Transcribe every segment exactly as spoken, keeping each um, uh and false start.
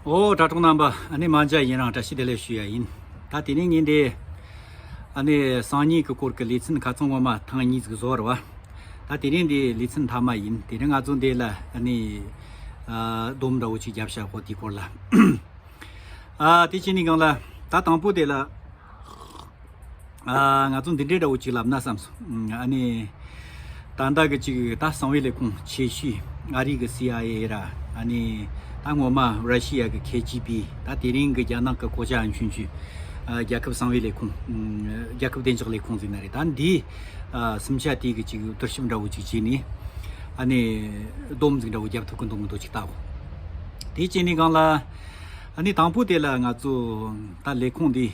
ཨོ། དྲ་གྲོགས་རྣམ་པ། ཨ་ནི་མ་མཇལ་ཡུན་རིང་། བཀྲ་ཤིས་བདེ་ལེགས་ཞུ་ཡ་ཡིན། ད་དེ་རིང་ངས་འདི་ཨ་ནི་སང་ཉིན་གི་སྐོར་གི་ལེ་ཚན་ཁ་ཚང་ངོ་མ་ཐེངས་གཉིས་ཟིག་བཟོ་བར་བ། ད་དེ་རིང་འདི་ལེ་ཚན་མཐའ་མ་ཡིན། དེ་རིང་ང་ཚོ་འདི་ལ་ཨ་ནི་ཨ་སྡོམ་འདྲ་བོ་ཅིག་རྒྱབ་བྱ་ཧོ་དེའི་སྐོར་ལ། ཨ་དེ་བྱས་ནས་གང་ལ། ད་དང་པོ་དེ་ལ། ཨ་ང་ཚོ་འདི་འདྲའི་འདྲ་བོ་ཅིག་ལབ་ན་བསམ་སོང་། ཨ་ནི་ད་ལྟ་གི་ཅིག་ད་གསང་བའི་ལས་ཁུངས་ཆེ་ཤོས་ཨ་རི་གི་སི་ཨའི་ཨེ་ར། ཨ་ནི་ད་ངོ་མ་ར་ཤི་ཡ་གི་ཁེ་ཇི་བི། ད་དེ་རིང་གི་རྒྱ་ནག་གི་གོ་ཆ་ཨན་ཆུན་ཆུ། ཨ་རྒྱལ་ཁབ་གསང་བའི་ལས་ཁུངས། ཨ་རྒྱལ་ཁབ་བདེ་འཇགས་ལས་ཁུངས་ཟེར་ན་རེད། ད་འདི་ཨ་སུམ་ཆ་དེ་གི་ཅིག་བསྡུར་ཞིབ་འདྲ་བོ་ཅིག་བྱས་ནས། ཨ་ནི་སྡོམ་ཟིག་འདྲ་བོ་རྒྱབ་ཐུབ་ཀི་འདུག་མི་འདུག་ཅིག་ལྟ་གོ། དེ་བྱས་ནས་གང་ལ། ཨ་ནི་དང་པོ་དེ་ལ་ང་ཚོ་ད་ལས་ཁུངས་འདི།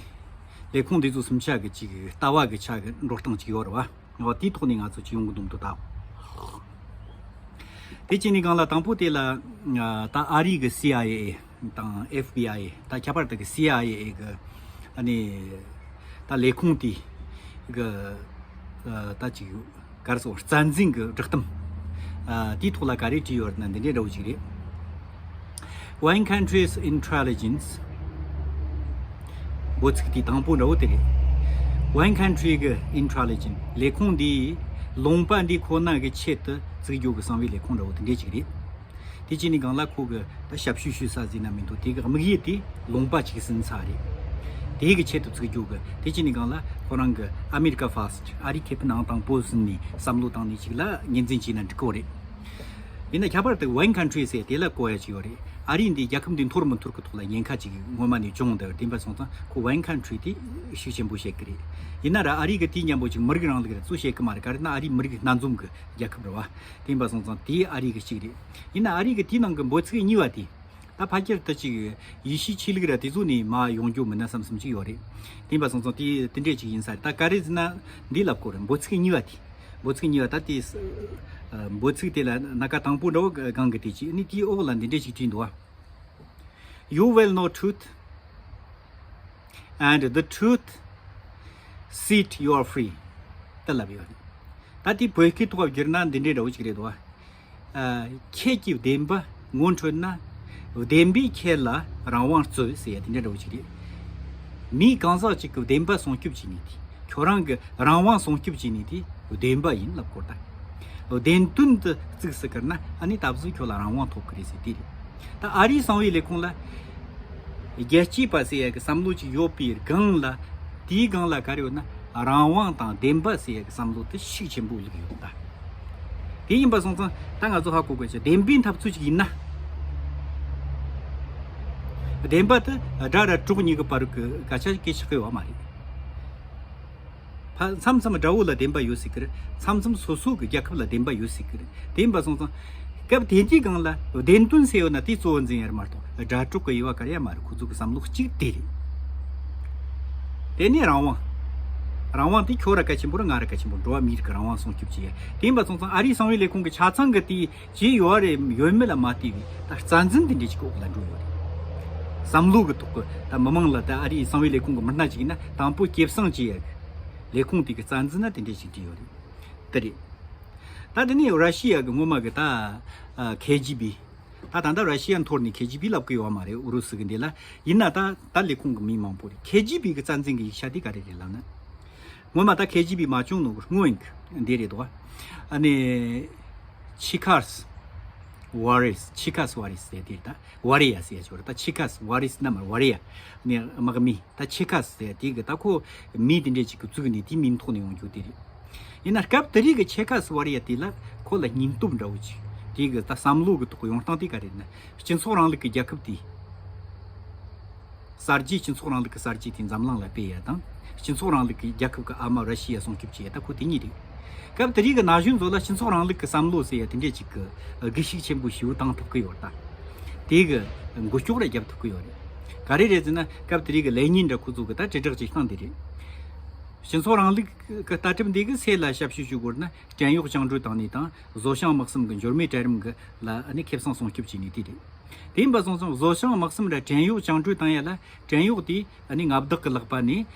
ལས་ཁུངས་འདི་ཚོ་སུམ་ཆ་གི་ཅིག་ལྟ་བ་གི་ཆ་གི་འགྲོ་སྟངས་ཅིག་ཡོད་རེད་བ། འོ་དེའི་ཐོག་ནས་ང་ཚོ་ཅིག་ཡོང་གི་འདུག་མི་འདུག་ལྟ། དེ་བྱས་ནས་གང་ལ་དང་པོ་དེ་ལ། ཨ་ད་ཨ་རི་གི་སི་ཨའི་ཨེ་དང་ཨེཕ་བི་ཨའི། ད་ཁྱད་པར་དུ་གི་སི་ཨའི་ཨེ་གི་ཨ་ནི་ད་ལས་ཁུངས་དེ་གི་ཨ་ད་ཅིག་ག་རེ་ཟེར། རྩ་འཛིན་གྱི་བསྒྲགས་གཏམ། ཨ་དེའི་ཐོག་ལ་ག་རེ་བྲིས་ཡོད་ན་འདི་འདྲའི་འདྲ་བོ་ཅིག་རེད། One country's intelligence། འབོད་ཚིག་དེ་དང་པོ་འདྲ་བོ་དེ་རེད། One country་གི་intelligence། ལས་ཁུངས་འདིས་ལུང་པ་འདི་ཁོ་ན་གི་ཆེད་དུ་བཙུགས་རྒྱུ་གི་གསང་བའི་ལས་ཁུངས་འདྲ་བོ་དེ་འདྲའི་ཅིག་རེད། དེ་བྱས་ནས་གང་ལ་ཁོ་གི་ད་ཞབས་ཞུ་ཞུ་ས་ཟེར་ན་མི་འདུག་དེ་གི་དམིགས་ཡུལ་དེ་ལུང་པ་ཅིག་ཟིན་ས་རེད། དེ་གི་ཆེད་དུ་བཙུགས་རྒྱུ་གི། དེ་བྱས་ནས་གང་ལ་ཁོ་རང་གི་America First། ཨ་རི་ཁེ་ཕན་ཨང་དང་པོ་ཟིན་ནས་བསམ་བློ་བཏང་ནས་ཅིག་ལ་ངོས་འཛིན་བྱས་ན་འགྲིག་གི་རེད། ཡིན་ན་ཁྱད་པར་དུ་One country་ཟེར་དེ་ལ་གོ་ཡ་ཅིག་ཡོད་རེད། ཨ་རི་འདི་རྒྱལ་ཁབ་འདི་འཐོར་མི་འཐོར་གི་ཐོག་ལ་ཉེན་ཁ་ཅིག་སྔོན་མ་ནས་བྱུང་འདུག་དེ་འབའ་སོང་ཙང་ཁོ་One country་དེ་ཤུགས་ཆེན་པོ་བཤད་གི་རེད། ཡིན་ན་ར་ཨ་རི་གི་དེའི་མཉམ་པོ་ཅིག་མི་རིགས་རིང་ལུགས་རེད་ཚོ་བཤད་གི་མ་རེད། ག་རེ་ན་ཨ་རི་མི་རིགས་སྣ་འཛོམས་གི་རྒྱལ་ཁབ་རེད་བ། དེ་འབའ་སོང་ཙང་དེ་ཨ་རི་གི་གཅིག་རེད། ཡིན་ན་ཨ་རི་གི་དེའི་ནང་གི་འབོད་ཚིག་གཉིས་པ་དེ། ད་ཕལ་ཆེར་དུ་ཅིག་ཡེ་ཤུའི་ཆོས་ལུགས་ར་དེ་ཚོ་ནས་མར་ཡོང་རྒྱུ་མིན་ན་བསམ་བསམ་ཅིག་ཡོད་རེད། དེ་འབའ་སོང་ཙང་དེ་དེ་འདྲས་ཅིག་ཡིན་ས་རེད། ད་ག་རེ་ཟེར་ན་འདི་ལབ་དགོས་རེད། འབོད་ཚིག་གཉིས་པ་དེ། འབོད་ཚིག་གཉིས་པ་ད་དེ་ཨ་འབོད་ཚིག་དེ་ལ་སྣ་ཁ་དང་པོ་འདྲ་བོ་སྒང་གི་དེ་ཅིག་ནི་དེའི་འོག་ལ་འདི་འདྲས་ཅིག་བྲིས་འདུག་བ། You will know truth and the truth set you free། ད་ལབ་ཡོད་རེད། ད་དེ་བོད་སྐད་ཐོག་བསྒྱུར་ན་འདི་འདྲའི་འདྲ་བོ་ཅིག་རེད་འདུག་བ། ཨ་ཁྱེད་ཀྱིས་བདེན་པ་ངོ་འཕྲོད་ན། བདེན་པས་ཁྱེད་ལ་རང་དབང་སྩོལ་ཟེར་ཡ་དེ་འདྲ་འདྲ་བོ་ཅིག་རེད། མི་གང་ཟག་ཅིག་གི་བདེན་པ་སྲུང་སྐྱོབ་བྱེད་ནི་དེ། ཁྱོད་རང་གི་རང་དབང་སྲུང་སྐྱོབ་བྱེད་ནི་དེ་བདེན་པ་ཡིན་ལབ་དགོས་ད། བདེན་དོན་དུ་བཙུགས་སུ་བཀར་ན་ཨ་ནི་ད་གཟོད་ཁྱོད་ལ་རང་དབང་ཐོབ་གི་རེད་ཟེར་དེ་རེད། ད་ཨ་རིའི་གསང་བའི་ལས་ཁུངས་ལ་རྒྱལ་གཅེས་པ་ཟེར་ཡ་གི་བསམ་བློ་ཅིག་ཡོད་པའི་སྒང་ལ། དེའི་སྒང་ལ་ག་རེ་ཡོད་ན་རང་དབང་དང་བདེན་པ་ཟེར་ཡ་གི་བསམ་བློ་དེ་ཤུགས་ཆེན་པོ་བླུགས་ཡོད་ད། དེ་ཡིན་པ་སོང་ཙང་ད་ང་ཚོ་ཧ་གོ་དགོས་ཀྱི། བདེན་པའི་འཐབ་རྩོད་ཅིག་ཡིན་ན། བདེན་པ་དེ་དགྲ་ར་གྲོགས་གཉིས་ཀྱི་བར་གྱི་སྐད་ཆ་སྐད་ཆགས་ཀྱི་ཡོད་མ་རེད། ཕ་མཚམས་མཚམས་དགྲ་བོ་ལ་བདེན་པ་ཡོད་སྲིད་ཀི་རེད། མཚམས་མཚམས་སོ་སོ་གི་རྒྱལ་ཁབ་ལ་བདེན་པ་ཡོད་སྲིད་ཀི་རེད། དེ་ཡིན་པ་སོང་ཙང་། སྐབས་དེ་དུས་སྒང་ལ་བདེན་དོན་ཟེར་ཡོད་ན་དེ་གཙོ་བོ་འཛིན་ཡ་རེད་མ་གཏོགས་དགྲ་གྲོགས་ཀྱི་དབྱེ་བ་ག་རེ་ཡ་མ་རེད། ཁོ་ཚོ་གི་བསམ་བློ་གཅིག་དེ་རེད། དེ་ནས་རང་དབང་། རང་དབང་དེ་ཁྱོད་ར་གལ་ཆེན་པོ་རེད། ང་ར་གལ་ཆེན་པོ། འགྲོ་བ་མིའི་རིགས་ཀྱི་རང་དབང་སྲུང་སྐྱོབ་བྱེད་ཡ། དེ་ཡིན་པ་སོང་ཙང་ཨ་རིའི་གསང་བའི་ལས་ཁུངས་ཀྱི་ཆ་ཚང་གི་དེ་ཅི་ཡོད་རེད་ཡོད་མེད་ལ་མ་ལྟོས་པའི་ད་རྩ་འཛིན་དེ་འདྲ་ཞིག་གི་འོག་ལ་འགྲོ་ཡོད་རེད། བསམ་བློ་གི་ཐོག་གི་ད་མི་མང་ལ་ད་ཨ་རིའི་གསང་བའི་ལས་ཁུངས་ཀྱི་མི་སྣ་ཅིག་ཡིན་ན་དང་པོ་སྐྱེད་སྲིང་བྱེད་ཡ་གི་ལས་ཁུངས་དེ་གི་རྩ་འཛིན་ན་དེ་འདྲ་ཞིག་བྲིས་ཡོད་རེད། དེ་རེད། ད་དེ་ནས་ར་ཤི་ཡ་གི་སྔོན་མ་གི་ད་ཨ་ཁེ་ཇི་བི། ད་ད་ལྟ་ར་ཤི་ཡ་འཐོར་ནས་ཁེ་ཇི་བི་ལབ་གི་ཡོད་མ་རེད། ཨུ་རུ་སུ་གི་འདི་ལ། ཡིན་ན་ད་ད་ལས་ཁུངས་གི་མི་མང་པོ་རེད། ཁེ་ཇི་བི་གི་རྩ་འཛིན་གི་ཡིག་ཆ་དེ་ག་རེ་རེད་ལབ་ན། སྔོན་མ་ད་ཁེ་ཇི་བི་མ་བྱུང་ནོ་གི་སྔོན་གི་འདི་རེད་དོ། ཨ་ནི་ཆི་ཁཱས་ཝ་རིས། ཆི་ཁཱས་ཝ་རིས་ཟེར་དེ་ད་ཝ་རི་ཡ་ཟེར་ཡ་ཅིག་ཡོད་རེད། ད་ཆི་ཁཱས་ཝ་རིས་ན་མ་ཝ་རི་ཡ་ནི་དམག་མི། ད་ཆི་ཁཱས་ཟེར་ཡ་དེ་གི་ད་ཁོ་མི་དེ་འདྲས་ཅིག་གི་བཙུགས་ནས་དེའི་མིང་ཐོག་ནས་ཡོང་རྒྱུ་དེ་རེད། ཡིན་ན་སྐབས་དེ་རིང་གི་ཆི་ཁཱས་ཝ་རི་ཡ་དེ་ལ་ཁོ་ལ་སྙིང་སྟོབས་འདྲ་བོ་ཅིག་དེ་གི་ད་བསམ་བློ་གི་ཐོག་ཡོང་སྟངས་དེ་ག་རེ་རེད་ན། སྤྱི་ཚོགས་རིང་ལུགས་ཀྱི་རྒྱལ་ཁབ་དེ། གསར་བརྗེ། སྤྱི་ཚོགས་རིང་ལུགས་ཀྱི་གསར་བརྗེ་དེ་འཛམ་གླིང་ལ་སྤེལ་ཡ་དང་། སྤྱི་ཚོགས་རིང་ལུགས་ཀྱི་རྒྱལ་ཁབ་ཀྱི་ཨ་མ་ར་ཤི་ཡ་སྲུང་སྐྱོབ་བྱེད་ཡ་ད་ཁོ་དེ་གཉིས་རེད། སྐབས་དེ་རིང་གི་ན་གཞོན་ཚོ་ལ་སྤྱི་ཚོགས་རིང་ལུགས་ཀྱི་བསམ་བློ་ཟེར་ཡ་དེ་འདྲས་ཅིག་གི་སྒུལ་ཤུགས་ཆེན་པོ་ཞེ་པོ་བཏང་ཐུབ་ཀྱི་ཡོད་ད། དེ་གི་འགུལ་སྐྱོད་ར་རྒྱབ་ཐུབ་ཀྱི་ཡོད་རེད། ག་རེ་རེད་ཟེར་ན་སྐབས་དེ་རིང་གི་ལེ་ཉིན་འདྲ་ཁོ་ཚོ་གི་ད་དྲིལ་བསྒྲགས་བྱེད་སྟངས་དེ་རེད། སྤྱི་ཚོགས་རིང་ལུགས་ཀྱི་ལྟ་གྲུབ་འདི་གི་སེ་ལ་ཞབས་ཞུ་ཞུ་དགོས་ན་བྲན་གཡོག་བཅིངས་འགྲོལ་བཏང་ནས་དང་བཟོ་ཞིང་དམག་གསུམ་གི་འབྱོར་མེད་གྲལ་རིམ་གི་ལ་ཨ་ནི་ཁེ་བཟང་སྲུང་སྐྱོབ་བྱས་ནས་དེ་རེད། དེ་ཡིན་པ་སོང་ཙང་བཟོ་ཞིང་དམག་གསུམ་ར་བྲན་གཡོག་བཅིངས་འགྲོལ་བཏང་ཡ་ལ་བྲན་གཡོག་དེ་ཨ་ནི་མངའ་བདག་གི་ལག་པ་ནས་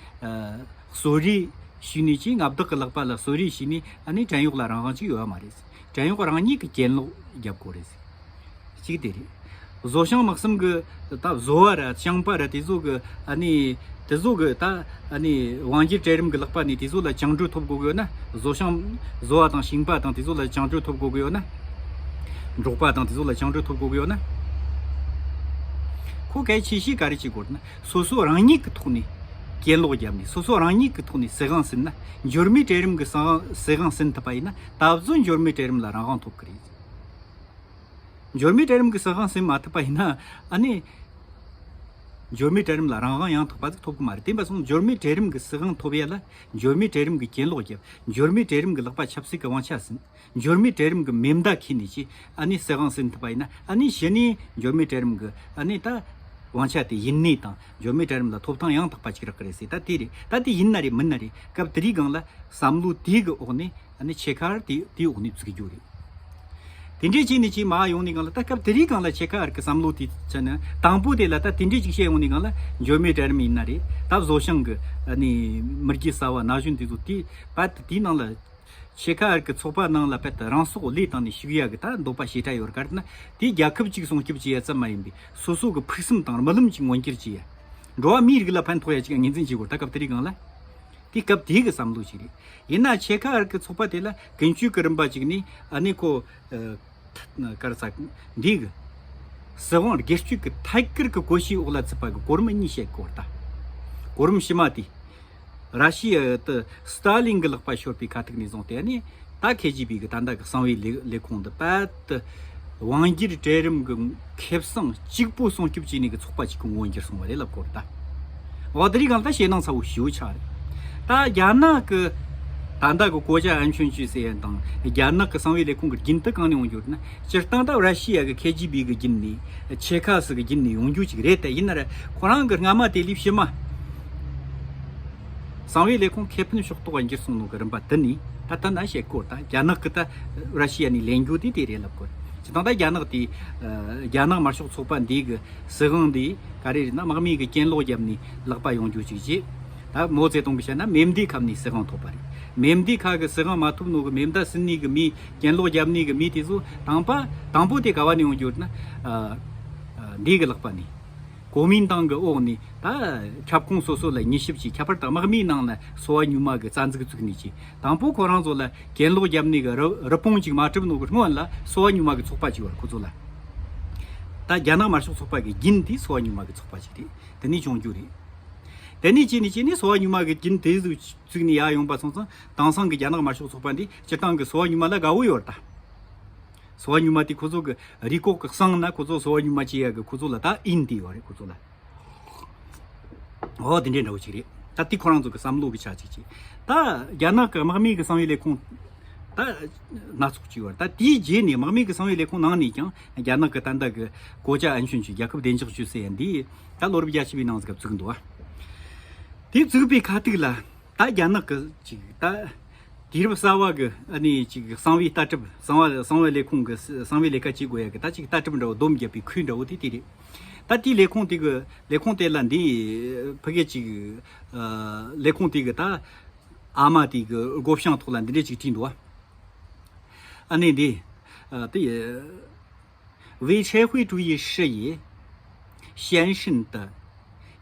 ཨ་གསོད་རེས་ཞུས་ནས་ཀྱིས་མངའ་བདག་གི་ལག་པ་ལ་གསོད་རེས་ཞུས་ནས་ཨ་ནི་བྲན་གཡོག་ལ་རང་དབང་ཅིག་ཡོད་ཡ་མ་རེད། བྲན་གཡོག་རང་ཉིད་ཀྱི་གྱེན་ལོག་རྒྱབ་དགོས་རེད། གཅིག་དེ་རེད། བཟོ་ཞིང་དམག་གསུམ་གི་ད་བཟོ་བ་ར་ཞིང་པ་ར་དེ་ཚོ་གི་ཨ་ནི་དེ་ཚོ་གི་ད་ཨ་ནི་དབང་སྒྱུར་གྲལ་རིམ་གི་ལག་པ་ནས་དེ་ཚོ་ལ་བཅིངས་འགྲོལ་ཐོབ་དགོས་གི་ཡོད་ན། བཟོ་ཞིང་བཟོ་བ་དང་ཞིང་པ་དང་དེ་ཚོ་ལ་བཅིངས་འགྲོལ་ཐོབ་དགོས་གི་ཡོད་ན། འབྲོག་པ་དང་དེ་ཚོ་ལ་བཅིངས་འགྲོལ་ཐོབ་དགོས་གི་ཡོད་ན། ཁོ་གལ་ཆེ་ཤོས་ག་རེ་བྱེད་དགོས་ན། སོ་སོ་རང་ཉིད་ཀྱི་ཐོག་ནས་གྱེན་ལོག་བརྒྱབ་ནས། སོ་སོ་རང་ཉིད་ཀྱི་ཐོག་ནས་སྲིད་དབང་ཟིན་ན། འབྱོར་མེད་གྲལ་རིམ་གྱི་སྲིད་དབང་སྲིད་དབང་ཟིན་ཐུབ་པ་ཡིན་ན། ད་གཟོད་འབྱོར་མེད་གྲལ་རིམ་ལ་རང་དབང་ཐོབ་ཀྱི་རེད། འབྱོར་མེད་གྲལ་རིམ་གྱི་སྲིད་དབང་ཟིན་མ་ཐུབ་པ་ཡིན་ན། ཨ་ནི་འབྱོར་མེད་གྲལ་རིམ་ལ་རང་དབང་ཡང་དག་པ་ཟིག་ཐོབ་གི་མ་རེད། དེ་འབའ་སོང་འབྱོར་མེད་གྲལ་རིམ་གྱི་སྲིད་དབང་ཐོབ་ཡ་ལ་འབྱོར་མེད་གྲལ་རིམ་གྱི་གྱེན་ལོག་བརྒྱབ། འབྱོར་མེད་གྲལ་རིམ་གྱི་ལག་པ་ཆབ་སྲིད་ཀྱི་དབང་ཆ་ཟིན། འབྱོར་མེད་གྲལ་རིམ་གྱི་མེ་མདའ་ཁྱེར་ནས་ཀྱི་ཨ་ནི་སྲིད་དབང་ཟིན་ཐུབ་པ་ཡིན་ན། ཨ་ནི་གཞི་ནས་འབྱོར་མེད་གྲལ་རིམ་གྱི་ཨ་ནི་ད་དབང་ཆ་དེ་ཡིན་ནས་དང་། འབྱོར་མེད་གྲལ་རིམ་ལ་ཐོབ་ཐང་ཡང་དག་པ་ཅིག་རག་གི་རེད་ཟེར། ད་དེ་རེད། ད་དེ་ཡིན་ན་རེད་མིན་ན་རེད། སྐབས་དེ་རིང་སྒང་ལ་བསམ་བློ་དེ་གི་འོག་ནས་ཨ་ནི་ཆེ་ཁ་དེ་དེའི་འོག་ནས་བཙུགས་རྒྱུ་རེད། དེ་འདྲས་བྱས་ནས་ཀྱི་མ་ཡོང་ནས་སྒང་ལ། ད་སྐབས་དེ་རིང་སྒང་ལ་ཆེ་ཁ་ཨར་གི་བསམ་བློ་དེ་ཆ་ནས། དང་པོ་དེ་ལ་ད་དེ་འདྲས་ཅིག་བཤད་ཡོང་ནས་སྒང་ལ། འབྱོར་མེད་གྲལ་རིམ་ཡིན་ན་རེད། ད་བཟོ་ཞིང་གི་ཨ་ནི་མི་རྒྱུ་ཟ་བ་ན་གཞོན་དེ་ཚོ་དེ་བར་དུ་དེའི་ནང་ལ། ཆེ་ཁ་ཨར་གི་ཚོགས་པ་ནང་ལ་བལ་ཏེ་རང་སྲོག་བློས་བཏང་ནས་ཞུགས་ཡ་གི་ད་འདོད་པ་ཞེ་དྲག་ཡོད་ག་རེ་ན། དེ་རྒྱལ་ཁབ་ཅིག་སྲུང་སྐྱོབ་བྱེད་ཡ་ཙམ་མ་ཡིན་པའི་སོ་སོ་གི་ཕུགས་བསམ་དང་རྨི་ལམ་ཅིག་མངོན་འགྱུར་བྱེད་ཡ། འགྲོ་བ་མིའི་རིགས་ལ་ཕན་ཐོགས་ཡ་ཅིག་ངོས་འཛིན་བྱེད་དགོས། ད་སྐབས་དེ་རིང་སྒང་ལ་དེ་སྐབས་དེའི་གི་བསམ་བློ་ཞིག་རེད། ཡིན་ན་ཆེ་ཁ་ཨར་གི་ཚོགས་པ་དེ་ལ་ཀུན་སྤྱོད་ཀྱི་རིམ་པ་ཅིག་ནས་ཨ་ནི་ཁོ་ཨ་ག་རེ་ཟ། འདི་གི་སྲིད་དབང་སྒེར་གཅོད་ཀྱི་ཐད་ཀར་གྱི་གོ་ཤེས་འོག་ལ་ཚུད་པ་གི་གོ་རིམ་གཉིས་བཤད་དགོས། ད་གོ་རིམ་ཕྱི་མ་དེ། ར་ཤི་ཡ་དེ་སི་ཏཱ་ལིན་གྱི་ལག་པ་ཤོར་བའི་ཁ་ཐུག་ནས་བཟུང་སྟེ། ཨ་ནི་ད་ཁེ་ཇི་བི་གི་ད་ལྟ་གི་གསང་བའི་ལས་ལས་ཁུངས་འདི་བལ་ཏེ་དབང་སྒྱུར་གྲལ་རིམ་གྱི་ཁེ་བཟང་གཅིག་པུ་སྲུང་སྐྱོབ་བྱས་ནས་གི་ཚོགས་པ་གཅིག་གི་ངོ་བོར་འགྱུར་སོང་བ་རེད་ལབ་དགོས་རེད་ད། འོ་དེ་རིང་སྒང་ད་ཞེད་སྣང་ཚ་བོ་ཞེ་པོ་ཆགས་རེད། ད་རྒྱ་ནག་གི་ད་ལྟ་གི་国家安全局ཟེར་ཡ་དང་རྒྱ་ནག་གི་གསང་བའི་ལས་ཁུངས་ཀྱི་རྒྱུན་དེ་གང་ནས་ཡོང་རྒྱུ་རེད་ན། སྤྱིར་བཏང་ད་ར་ཤི་ཡ་གི་ཁེ་ཇི་བི་གི་རྒྱུན་ནས། ཆེ་ཁ་སི་གི་རྒྱུན་ནས་ཡོང་རྒྱུ་ཅིག་རེད། དེ་ཡིན་ན་ར་ཁོ་རང་གི་སྔ་མ་དེ་ལས་ཕྱི་མ་གསང་བའི་ལས་ཁུངས་ཁེ་ཕན་ཕྱོགས་གཏོགས་འགྱུར་སོང་ནོ་གི་རིམ་པ་དེ་ནས་ད་ལྟ་ན་བཤད་དགོས། ད་རྒྱ་ནག་གི་ད་ར་ཤི་ཡ་ནས་ལེན་རྒྱུ་དེ་དེ་རེད་ལབ་དགོས། སྤྱིར་བཏང་ད་རྒྱ་ནག་དེ་རྒྱ་ནག་དམར་ཤོག་ཚོགས་པ་འདི་གི་སྲིད་དབང་འདི་ག་རེ་རེད་ན། དམག་མི་གི་གྱེན་ལོག་བརྒྱབ་ནས་ལག་པ་ཡོང་རྒྱུ་ཅིག་བྱས། ད་མའོ་ཙེ་ཏུང་གི་བཤད་ན་མེ་མདའི་ཁ་ནས་སྲིད་དབང་ཐོབ་པ་རེད། མེ་མདའི་ཁ་གི་སྲིད་དབང་མ་ཐོབ་ནོ་གི་མེ་མདའ་ཟིན་ནི་གི་མི། གྱེན་ལོག་བརྒྱབ་ནི་གི་མི་དེ་ཚོ་དང་པ་དང་པོ་དེ་ག་བ་ནས་ཡོང་རྒྱུ་རེད་ན། ཨ་ཨ་འདི་གི་ལག་པ་ནས། གོ་མིན་ཏང་གི་འོག་ནས་ད་ཁྱབ་ཁོངས་སོ་སོ་ལ་མྱུལ་ཞིབ་བྱས། ཁྱད་པར་དུ་དམག་མིའི་ནང་ལ་སོ་བ་ཉུལ་མ་གི་རྩ་འཛུགས་བཙུགས་ནས་བྱས། དང་པོ་ཁོ་རང་ཚོ་ལ་གྱེན་ལོག་བརྒྱབ་ནི་གི་རི་རི་བོང་ཅིག་མ་གྲུབ་ནོ་གི་སྔོན་ལ་སོ་བ་ཉུལ་མ་གི་ཚོགས་པ་ཅིག་ཡོད་རེད་ཁོ་ཚོ་ལ། ད་རྒྱ་ནག་དམར་ཤོག་ཚོགས་པ་གི་རྒྱུན་དེ་སོ་བ་ཉུལ་མ་གི་ཚོགས་པ་ཅིག་རེད། དེ་ནས་བྱུང་རྒྱུ་རེད། དེ་ནས་བྱས་ནས་བྱས་ནས་སོ་བ་ཉུལ་མ་གི་རྒྱུན་དེ་ཟིག་བཙུགས་ནས་ཡར་ཡོང་པ་སོང་ཙང་། དེང་སང་གི་རྒྱ་ནག་དམར་ཤོག་ཚོགས་པ་འདི་སྤྱིར་བཏང་གི་སོ་བ་ཉུལ་མ་ལ་དགའ་བོ་ཡོད་རེད་ད། སོ་བ་ཉུལ་མ་དེ་ཁོ་ཚོ་གི་རུས་ཁོག་གི་གསང་ན་ཁོ་ཚོ་སོ་བ་ཉུལ་མ་བྱེད་ཡ་གི་ཁོ་ཚོ་ལ་ད་ཨིན་དེ་ཡོད་རེད་ཁོ་ཚོ་ལ། འོ་དེ་འདྲའི་འདྲ་བོ་ཅིག་རེད། ད་དེ་ཁོ་རང་ཚོ་གི་བསམ་བློ་གི་ཆ་ཅིག་ཅིག་ད་རྒྱ་ནག་གི་དམག་མི་གི་གསང་བའི་ལས་ཁུངས་ད་སྣ་ཚོགས་ཅིག་ཡོད་རེད། ད་དེའི་རྗེས་ནས་དམག་མི་གི་གསང་བའི་ལས་ཁུངས་ནང་ནས་ཀྱང་རྒྱ་ནག་གི་ད་ལྟ་གི་国家安全局རྒྱལ་ཁབ་བདེ་འཇགས་局ཟེར་ཡ་འདི་ད་ལོ་རབས་བརྒྱད་ཅུ་པའི་ནང་ཟིག་ག་བཙུགས་འདུག་བ། དེ་བཙུགས་པའི་ཁ་ཐུག་ལ་ད་རྒྱ་ནག་གི་ཅིག་ད་དུས་རབས་གསར་བ་གི་ཨ་ནི་ཅིག་གསང་བའི་ལྟ་གྲུབ། གསང་བ་གསང་བའི་ལས་ཁུངས་གི་གསང་བའི་ལས་ཀ་བྱེད་དགོས་ཡ་གི་ད་ཅིག་ལྟ་གྲུབ་འདྲ་བོ་སྡོམ་བརྒྱབ་པའི་ཁུལ་འདྲ་བོ་དེ་དེ་རེད། ད་དེའི་ལས་ཁུངས་དེ་གི་ལས་ཁུངས་དེ་ལ་འདི་ཕ་གི་ཅིག་ཨ་ལས་ཁུངས་དེ་གི་ད་ཨ་མ་དེ་གི་སྒོ་བྱང་ཐོག་ལ་འདི་འདྲས་ཅིག་བྲིས་འདུག་བ། ཨ་ནི་འདི་ཨ་དེ་为社会主义事业献身的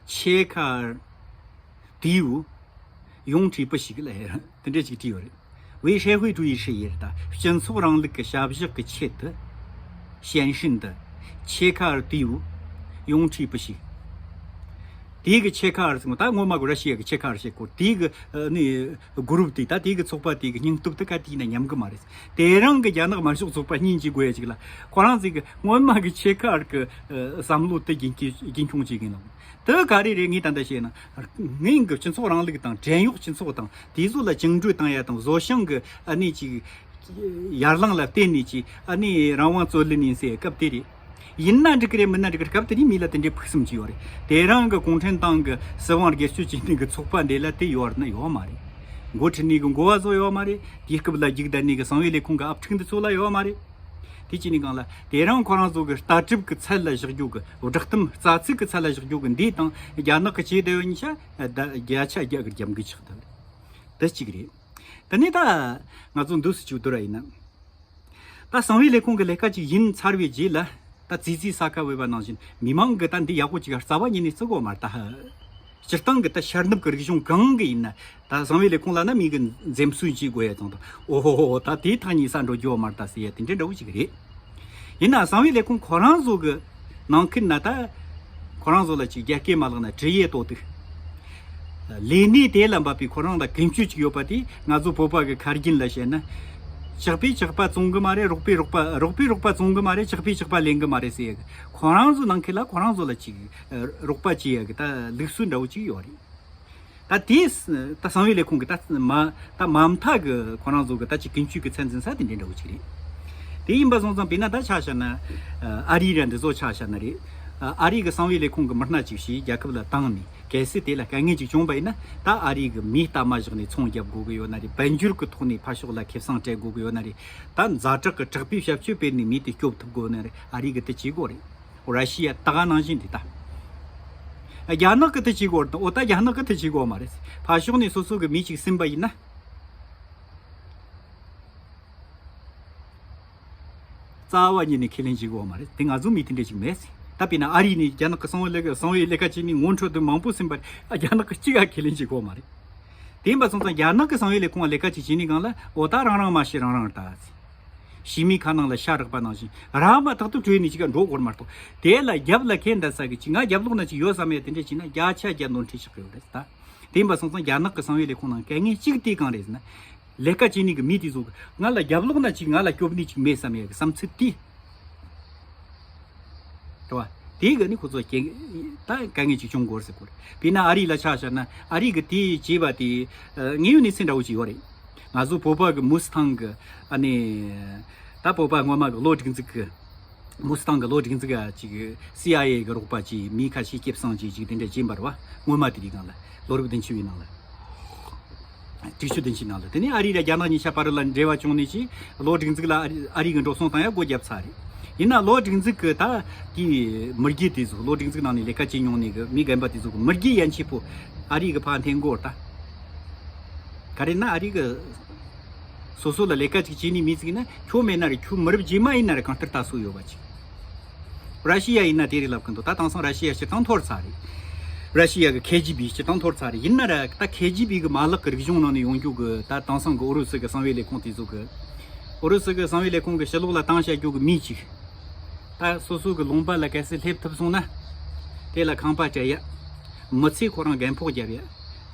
切卡尔队伍 永志不息ལ་དེ་འདྲས་ཅིག་བྲིས་ཡོད་རེད། 为社会主义事业དང་སྤྱི་ཚོགས་རིང་ལུགས་ཀྱི་ཞབས་ཞུ་གི་ཆེད་དུ་献身的切卡尔队伍永志不息。 དེའི་གི་切卡尔ཟེར་ད་སྔོན་མ་གི་ར་ཤི་ཡ་གི་ཆེ་ཁ་ཨར་ཞེས་གོ། དེའི་གི་ཨ་ནི་གུ་རུབ་དེ་ད་དེའི་གི་ཚོགས་པ་དེའི་གི་སྙིང་སྟོབས་དེ་ག་དེ་ཡིན་ན་ཉམས་གི་མ་རེད། དེ་རིང་གི་རྒྱ་ནག་དམར་ཤོག་ཚོགས་པ་སྙིང་རྗེ་དགོས་ཡ་ཅིག་ལ་ཁོ་རང་ཚོའི་གི་སྔོན་མ་གི་ཆེ་ཁ་ཨར་གི་བསམ་བློ་དེ་རྒྱུན་འཁྱོངས་རྒྱུན་འཁྱོངས་བྱེད་གི་ཡིན་ནམ། དེ་ག་རེ་རེད། ངས་ད་ལྟ་བཤད་ན་ངའི་གི་སྤྱི་ཚོགས་རིང་ལུགས་དང་བྲན་གཡོག་སྤྱི་ཚོགས་དང་དེ་ཚོ་ལ་བཅིངས་འགྲོལ་བཏང་ཡ་དང་བཟོ་ཞིང་གི་ཨ་ནི་ཅིག་ཡར་ལངས་ལ་བརྟེན་ནས་ཅིག་ཨ་ནི་རང་དབང་རྩོད་ལེན་ཡིན་ཟེར་སྐབས་དེ་རེད། ཡིན་ན་འགྲིག་གི་རེད། མིན་ན་འགྲིག་གི་རེད། སྐབས་དེ་ནས་མི་ལ་དེ་འདྲའི་ཕུགས་བསམ་ཅིག་ཡོད་རེད། དེ་རིང་གི་གུང་ཁྲན་ཏང་གི་སྲིད་དབང་སྒེར་གཅོད་བྱེད་མཁན་གི་ཚོགས་པ་འདི་ལ་དེ་ཡོད་ན་ཡོད་མ་རེད། འགོ་ཁྲིད་ནས་གི་འགོ་བ་བཟོ་ཡོད་མ་རེད། དུས་སྐབས་ལ་རྒྱུག་བསྡད་ནས་གི་གསང་བའི་ལས་ཁུངས་གི་ཨབ་ཕྲུག་འདི་ཚོ་ལ་ཡོད་མ་རེད། དེ་ཅི་ནས་གང་ལ་དེ་རིང་ཁོ་རང་ཚོ་གི་ལྟ་གྲུབ་གི་ཚད་ལ་བཞག་རྒྱུ་གི་བསྒྲགས་གཏམ་རྩ་ཚིག་གི་ཚད་ལ་བཞག་རྒྱུ་གི་འདི་དང་རྒྱ་ནག་གི་ཆེས་བདེ་བའི་ཉིན་ཤ་བརྒྱ་ཆ་བརྒྱ་གི་རྒྱབ་འགལ་ཆགས་ད་རེད། དེ་གཅིག་རེད། དེ་ནས་ད་ང་ཚོ་འདུག་སེ་ཅིག་བསྡུར་བ་ཡིན་ན། ད་གསང་བའི་ལས་ཁུངས་ཀྱི་ལས་ཀ་ཅིག་ཡིན་ཚར་བའི་རྗེས་ལ། ད་ཙི་ཙི་ས་ཁ་བོད་པ་ནང་བཞིན་མི་མང་གི་ད་འདི་ཡག་པོ་ཅིག་རྩ་བ་ཉིད་ནས་བརྩི་གོ་མ་རེད་ད། སྤྱིར་བཏང་གི་ད་ཤར་ནུབ་ཀྱི་རིག་གཞུང་གང་གི་ཡིན་ན་ད་གསང་བའི་ལས་ཁུངས་ལ་ན་མི་གི་འཛེམ་ཟོན་བྱེད་དགོས་ཡ་དང་དང་། ཨོ་ཧོ་ཧོ་ད་དེའི་ཐག་ཉེ་ས་འགྲོ་རྒྱུ་བ་མ་རེད་ད་ཟེར་ཡ་དེ་འདྲའི་འདྲ་བོ་ཅིག་རེད། ཡིན་ན་གསང་བའི་ལས་ཁུངས་ཁོ་རང་ཚོ་གི་ནང་ཁུལ་ན་ད་ཁོ་རང་ཚོ་ལ་ཅིག་རྒྱ་སྐད་མ་ལག་ན་ཀྲི་ཡེ་ཏོ་ཏུ། ལས་གནས་དེ་ལ་འབབ་པའི་ཁོ་རང་ལ་ཀུན་སྤྱོད་ཅིག་ཡོད་པ་དེ་ང་ཚོ་བོད་པ་གི་ཁ་རྒྱུན་ལ་བཤད་ན། ཇག་པས་ཇག་པ་བཙོང་གི་མ་རེད། རོགས་པས་རོགས་པ་རོགས་པས་རོགས་པ་བཙོང་གི་མ་རེད། ཇག་པས་ཇག་པ་ལེན་གི་མ་རེད་ཟེར་ཡ་གི་ཁོ་རང་ཚོ་ནང་ཁུལ་ལ་ཁོ་རང་ཚོ་ལ་ཅིག་རོགས་པ་བྱེད་ཡ་གི་ད་ལུགས་སྲོལ་འདྲ་བོ་ཅིག་ཡོད་རེད། ད་དེས་ད་གསང་བའི་ལས་ཁུངས་ཀྱི་ད་མ་ད་མ་མཐའ་གི་ཁོ་རང་ཚོ་གི་ད་ཅིག་ཀུན་སྤྱོད་ཀྱི་ཚད་འཛིན་ས་དེ་འདྲའི་འདྲ་བོ་ཅིག་རེད། དེ་ཡིན་པ་སོང་ཙང་དཔེར་ན་ད་ཆ་བཞག་ན་ཨ་རི་ར་འདི་ཚོ་ཆ་བཞག་ན་རེད། ཨ་རི་གི་གསང་བའི་ལས་ཁུངས་ཀྱི་མི་སྣ་ཅིག་ཞིག་རྒྱལ་ཁབ་ལ་བཏང་ནས། གལ་སྲིད་དེ་ལ་དཀའ་ངལ་ཅིག་བྱུང་བ་ཡིན་ན་ད་ཨ་རིའི་གི་མི་ལྟ་མ་བཞག་ནས་ཚོང་རྒྱབ་དགོས་གི་ཡོད་ན་རེད། དཔལ་འབྱོར་གི་ཐོག་ནས་ཕར་ཕྱོགས་ལ་ཁེ་བཟང་སྤྲད་དགོས་གི་ཡོད་ན་རེད། ད་ཛ་དྲག་གི་དྲག་པོའི་ཞབས་ཞུ་སྤེལ་ནས་མི་དེ་སྐྱོབ་ཐུབ་དགོས་ན་རེད། ཨ་རི་གི་དེ་བྱེད་དགོས་རེད། ར་ཤི་ཡ་ད་ག་ནང་བཞིན་རེད་ད། རྒྱ་ནག་གི་དེ་བྱེད་དགོས་རེད་ད། འོ་ད་རྒྱ་ནག་གི་དེ་བྱེད་དགོས་མ་རེད། ཕར་ཕྱོགས་ནས་སོ་སོ་གི་མི་ཅིག་ཟིན་པ་ཡིན་ན། རྩ་བ་ཉིད་ནས་ཁས་ལེན་བྱེད་དགོས་མ་རེད། དེ་ང་ཚོ་མི་དེ་འདྲ་ཅིག་མེད། ད་དཔེར་ན་ཨ་རི་ནས་རྒྱ་ནག་གི་གསང་བའི་ལས་ཀ་གསང་བའི་ལས་ཀ་བྱས་ནས་ངོ་འཕྲོད་དུ་མང་པོ་ཟིན་པར་རྒྱ་ནག་གི་གཅིག་ག་ཁས་ལེན་བྱེད་དགོས་མ་རེད། དེ་ཡིན་པ་སོང་ཙང་རྒྱ་ནག་གི་གསང་བའི་ལས་ཁུངས་ལ་ལས་ཀ་ཅིག་བྱས་ནས་གང་ལ་འོ་ད་རང་རང་མ་ཤི་རང་རང་ལྟ། ཞི་མིའི་ཁ་ནང་ལ་ཤ་རག་པ་ནང་བཞིན་ར་མ་ཐག་ཏུ་བྲོས་ནས་ཅིག་ག་འགྲོ་དགོས་མ་གཏོགས། དེ་ལ་རྒྱབ་ལ་ཁས་འདའ་ས་གི་ཅིག་ང་རྒྱབ་ལོག་ན་ཅིག་ཡོད་བསམ་ཡ་དེ་འདྲ་བྱས་ན་བརྒྱ་ཆ་བརྒྱ་ནོར་འཁྲུལ་ཆགས་ཀྱི་ཡོད་རེད་ད། དེ་ཡིན་པ་སོང་ཙང་རྒྱ་ནག་གི་གསང་བའི་ལས་ཁུངས་ནང་དཀའ་ངལ་གཅིག་དེ་གང་རེད་ཟེར་ན། ལས་ཀ་བྱེད་ནི་གི་མི་དེ་ཚོ་གི་ང་ལ་རྒྱབ་ལོག་ན་ཅིག་ང་ལ་སྐྱོབ་ནི་ཅིག་མེད་བསམ་ཡ་གི་བསམ་ཚུལ་དེ། རེད་བ། དེ་གི་ནི་ཁོ་ཚོ་རྐྱེན་ད་དཀའ་ངལ་ཅིག་བྱུང་དགོས་ཟེར་གོ་རེད། དཔེར་ན་ཨ་རི་ལ་ཆ་བཞག་ན་ཨ་རི་གི་དེ་བྱས་པ་དེ་ཨ་དངོས་ཡོད་གནས་ཚུལ་འདྲ་བོ་ཅིག་ཡོད་རེད། ང་ཚོ་བོད་པ་གི་མུ་སི་ཐང་གི་ཨ་ནི་ད་བོད་པ་སྔོན་མ་གི་གློ་སྒྲིག་འཛུགས་གི་མུ་སི་ཐང་གི་གློ་སྒྲིག་འཛུགས་ཀ་ཅིག་སི་ཨའི་ཨེ་གི་རོགས་པ་ཅིག་མི་ཁ་ཤས་སྐྱེད་སྲིང་ཅིག་ཅིག་དེ་འདྲ་བྱས་པ་རེད་བ། སྔོན་མ་དེ་དུས་སྒང་ལ་ལོ་རབས་བདུན་ཅུ་བའི་ནང་ལ། དྲུག་ཅུ་བདུན་ཅུའི་ནང་ལ། དེ་ནས་ཨ་རི་ར་རྒྱ་ནག་གཉིས་ཆ་བར་ལ་འབྲེལ་བ་བྱུང་ནས་ཅིག་གློ་སྒྲིག་འཛུགས་ལ་ཨ་རི་ཨ་རི་གི་འགྲོ་སོང་བཏང་ཡ་སྒོ་བརྒྱབ་ཚར་རེད། ཡིན་ན་གློ་སྒྲིག་འཛུགས་ཀྱི་ད་དེའི་མི་སྒེར་དེ་ཚོ་གློ་སྒྲིག་འཛུགས་ནང་ནས་ལས་ཀ་བྱེད་མྱོང་ནས་གི་མི་རྒན་པ་དེ་ཚོ་གི་མི་སྒེར་ཡན་ཆད་པོ་ཨ་རི་གི་ཕར་འཐེན་དགོས་རེད་ད། ག་རེ་ན་ཨ་རི་གི་སོ་སོ་ལ་ལས་ཀ་ཅིག་བྱེད་ནི་མི་ཟིག་ཡིན་ན་ཁྱོད་མེད་ན་རེད། ཁྱོད་མི་རབས་རྗེས་མ་ཡིན་ན་རེད། གང་ལྟར་ལྟ་སྲོལ་ཡོད་པ་ཅིག་ར་ཤི་ཡ་ཡིན་ན་དེ་རེད་ལབ་གི་འདུག་ད་དེང་སང་ར་ཤི་ཡ་སྤྱིར་བཏང་འཐོར་ཚར་རེད། ར་ཤི་ཡ་གི་ཁེ་ཇི་བི་སྤྱིར་བཏང་འཐོར་ཚར་རེད། ཡིན་ན་ར་ད་ཁེ་ཇི་བི་གི་མ་ལག་གི་རིག་གཞུང་ནང་ནས་ཡོང་རྒྱུ་གི་ད་དེང་སང་གི་ཨུ་རུ་སུ་གི་གསང་བའི་ལས་ཁུངས་དེ་ཚོ་གི་ཨུ་རུ་སུ་གི་གསང་བའི་ལས་ཁུངས་གི་ཕྱི་ལོགས་ལ་བཏང་བྱ་རྒྱུ་གི་མི་གཅིག་ད་སོ་སོ་གི་ལུང་པ་ལ་གལ་སྲིད་སླེབས་ཐུབ་སོང་ན། དེ་ལ་ཁང་པ་སྤྲད་ཡ། མི་ཚེ་ཁོ་རང་རྒན་ཕོགས་རྒྱབ་ཡ།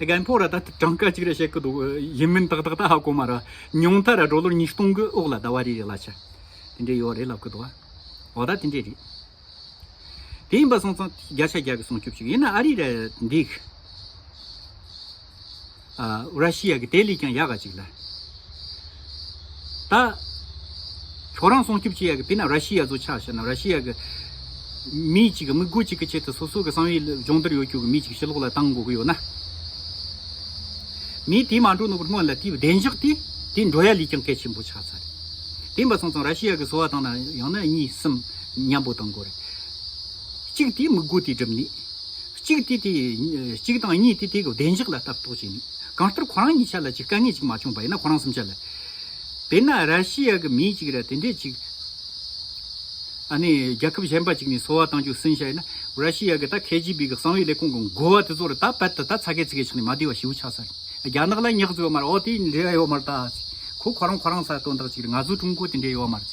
རྒན་ཕོགས་ར་ད་གྲངས་ཀ་གཅིག་ར་བཤད་གི་འདུག་ཡིན་མིན་ཏག་ཏག་ད་ཧ་གོ་མ་ར། ཉུང་མཐའ་ར་ཌོ་ལར་ཉིས་སྟོང་གི་འོག་ལ་ཟླ་བ་རེ་རེ་གླ་ཆ། དེ་འདྲས་ཡོད་རེད་ལབ་གི་འདུག་ཨ། འོ་ད་དེ་འདྲས་རེད། དེ་ཡིན་པ་སོང་ཙང་བརྒྱ་ཆ་བརྒྱ་གི་སྲུང་སྐྱོབ་ཅིག་ཡིན་ན་ཨ་རི་ར་འདི་གི་ཨ། ར་ཤི་ཡ་གི་དེ་ལས་ཀྱང་ཡག་ག་ཅིག་ལ། ད། ཁྱོད་རང་སྲུང་སྐྱོབ་བྱེད་ཡ་གི་དཔེར་ན་ར་ཤི་ཡ་ཚོ་ཆ་བཞག་ན་ར་ཤི་ཡ་གི་མི་གཅིག་གི་མི་དགུ་གཅིག་གི་ཆེད་དུ་སོ་སོ་གི་གསང་བའི་སྦྱོང་བརྡར་ཡོད་རྒྱུ་གི་མི་གཅིག་ཕྱི་ལོགས་ལ་བཏང་དགོས་གི་ཡོད་ན། མི་དེ་མ་འགྲོ་ནོ་གི་སྔོན་ལ་དེའི་བདེ་འཇགས་དེ་དེ་འགྲོ་ཡ་ལས་ཀྱང་གལ་ཆེན་པོ་ཆགས་ཚར། དེ་ཡིན་པ་སོང་ཙང་ར་ཤི་ཡ་གི་སོ་བ་བཏང་ན་ཡང་ན་གཉིས་གསུམ་མཉམ་པོ་བཏང་དགོས་རེད། གཅིག་དེ་མི་དགུ་དེ་སྒྲུབ་ནས། གཅིག་དེ་དེ་གཅིག་དང་གཉིས་དེ་དེ་གི་བདེ་འཇགས་ལ་ལྟ་རྟོག་བྱས་ནས། གང་ལྟར་ཁོ་རང་གཉིས་ཆ་ལ་ཅིག་དཀའ་ངལ་ཅིག་མ་བྱུང་པ་ཡིན་ན་ཁོ་རང་སུམ་ཆ་ལ། དཔེར་ན་ར་ཤི་ཡ་གི་མི་གཅིག་ར་དེ་འདྲས་ཅིག་ཨ་ནི་རྒྱལ་ཁབ་གཞན་པ་ཅིག་ནས་སོ་བ་བཏང་རྒྱུ་ཟིན་བྱས་ན་ར་ཤི་ཡ་གི་ད་ཁེ་ཇི་བི་གི་གསང་བའི་ལས་ཁུངས་གི་འགོ་བ་དེ་ཚོ་ར་ད་བད་དུ་ད་ཚ་གེ་ཚི་གེ་ཆགས་ནས་མ་བདེ་བ་ཞེ་པོ་ཆགས་ཚར། རྒྱ་ནག་ལ་ཉག་ཟིག་ཡོད་མ་རེད། ཨོ་དེ་འབྲེལ་བ་ཡོད་མ་རེད་ད། ཁོ་ཁོ་རང་ཁོ་རང་ས་དོན་དག་ཅིག་རེད། ང་ཚོ་ཀྲུང་གོ་དེ་འབྲེལ་ཡོད་མ་རེད།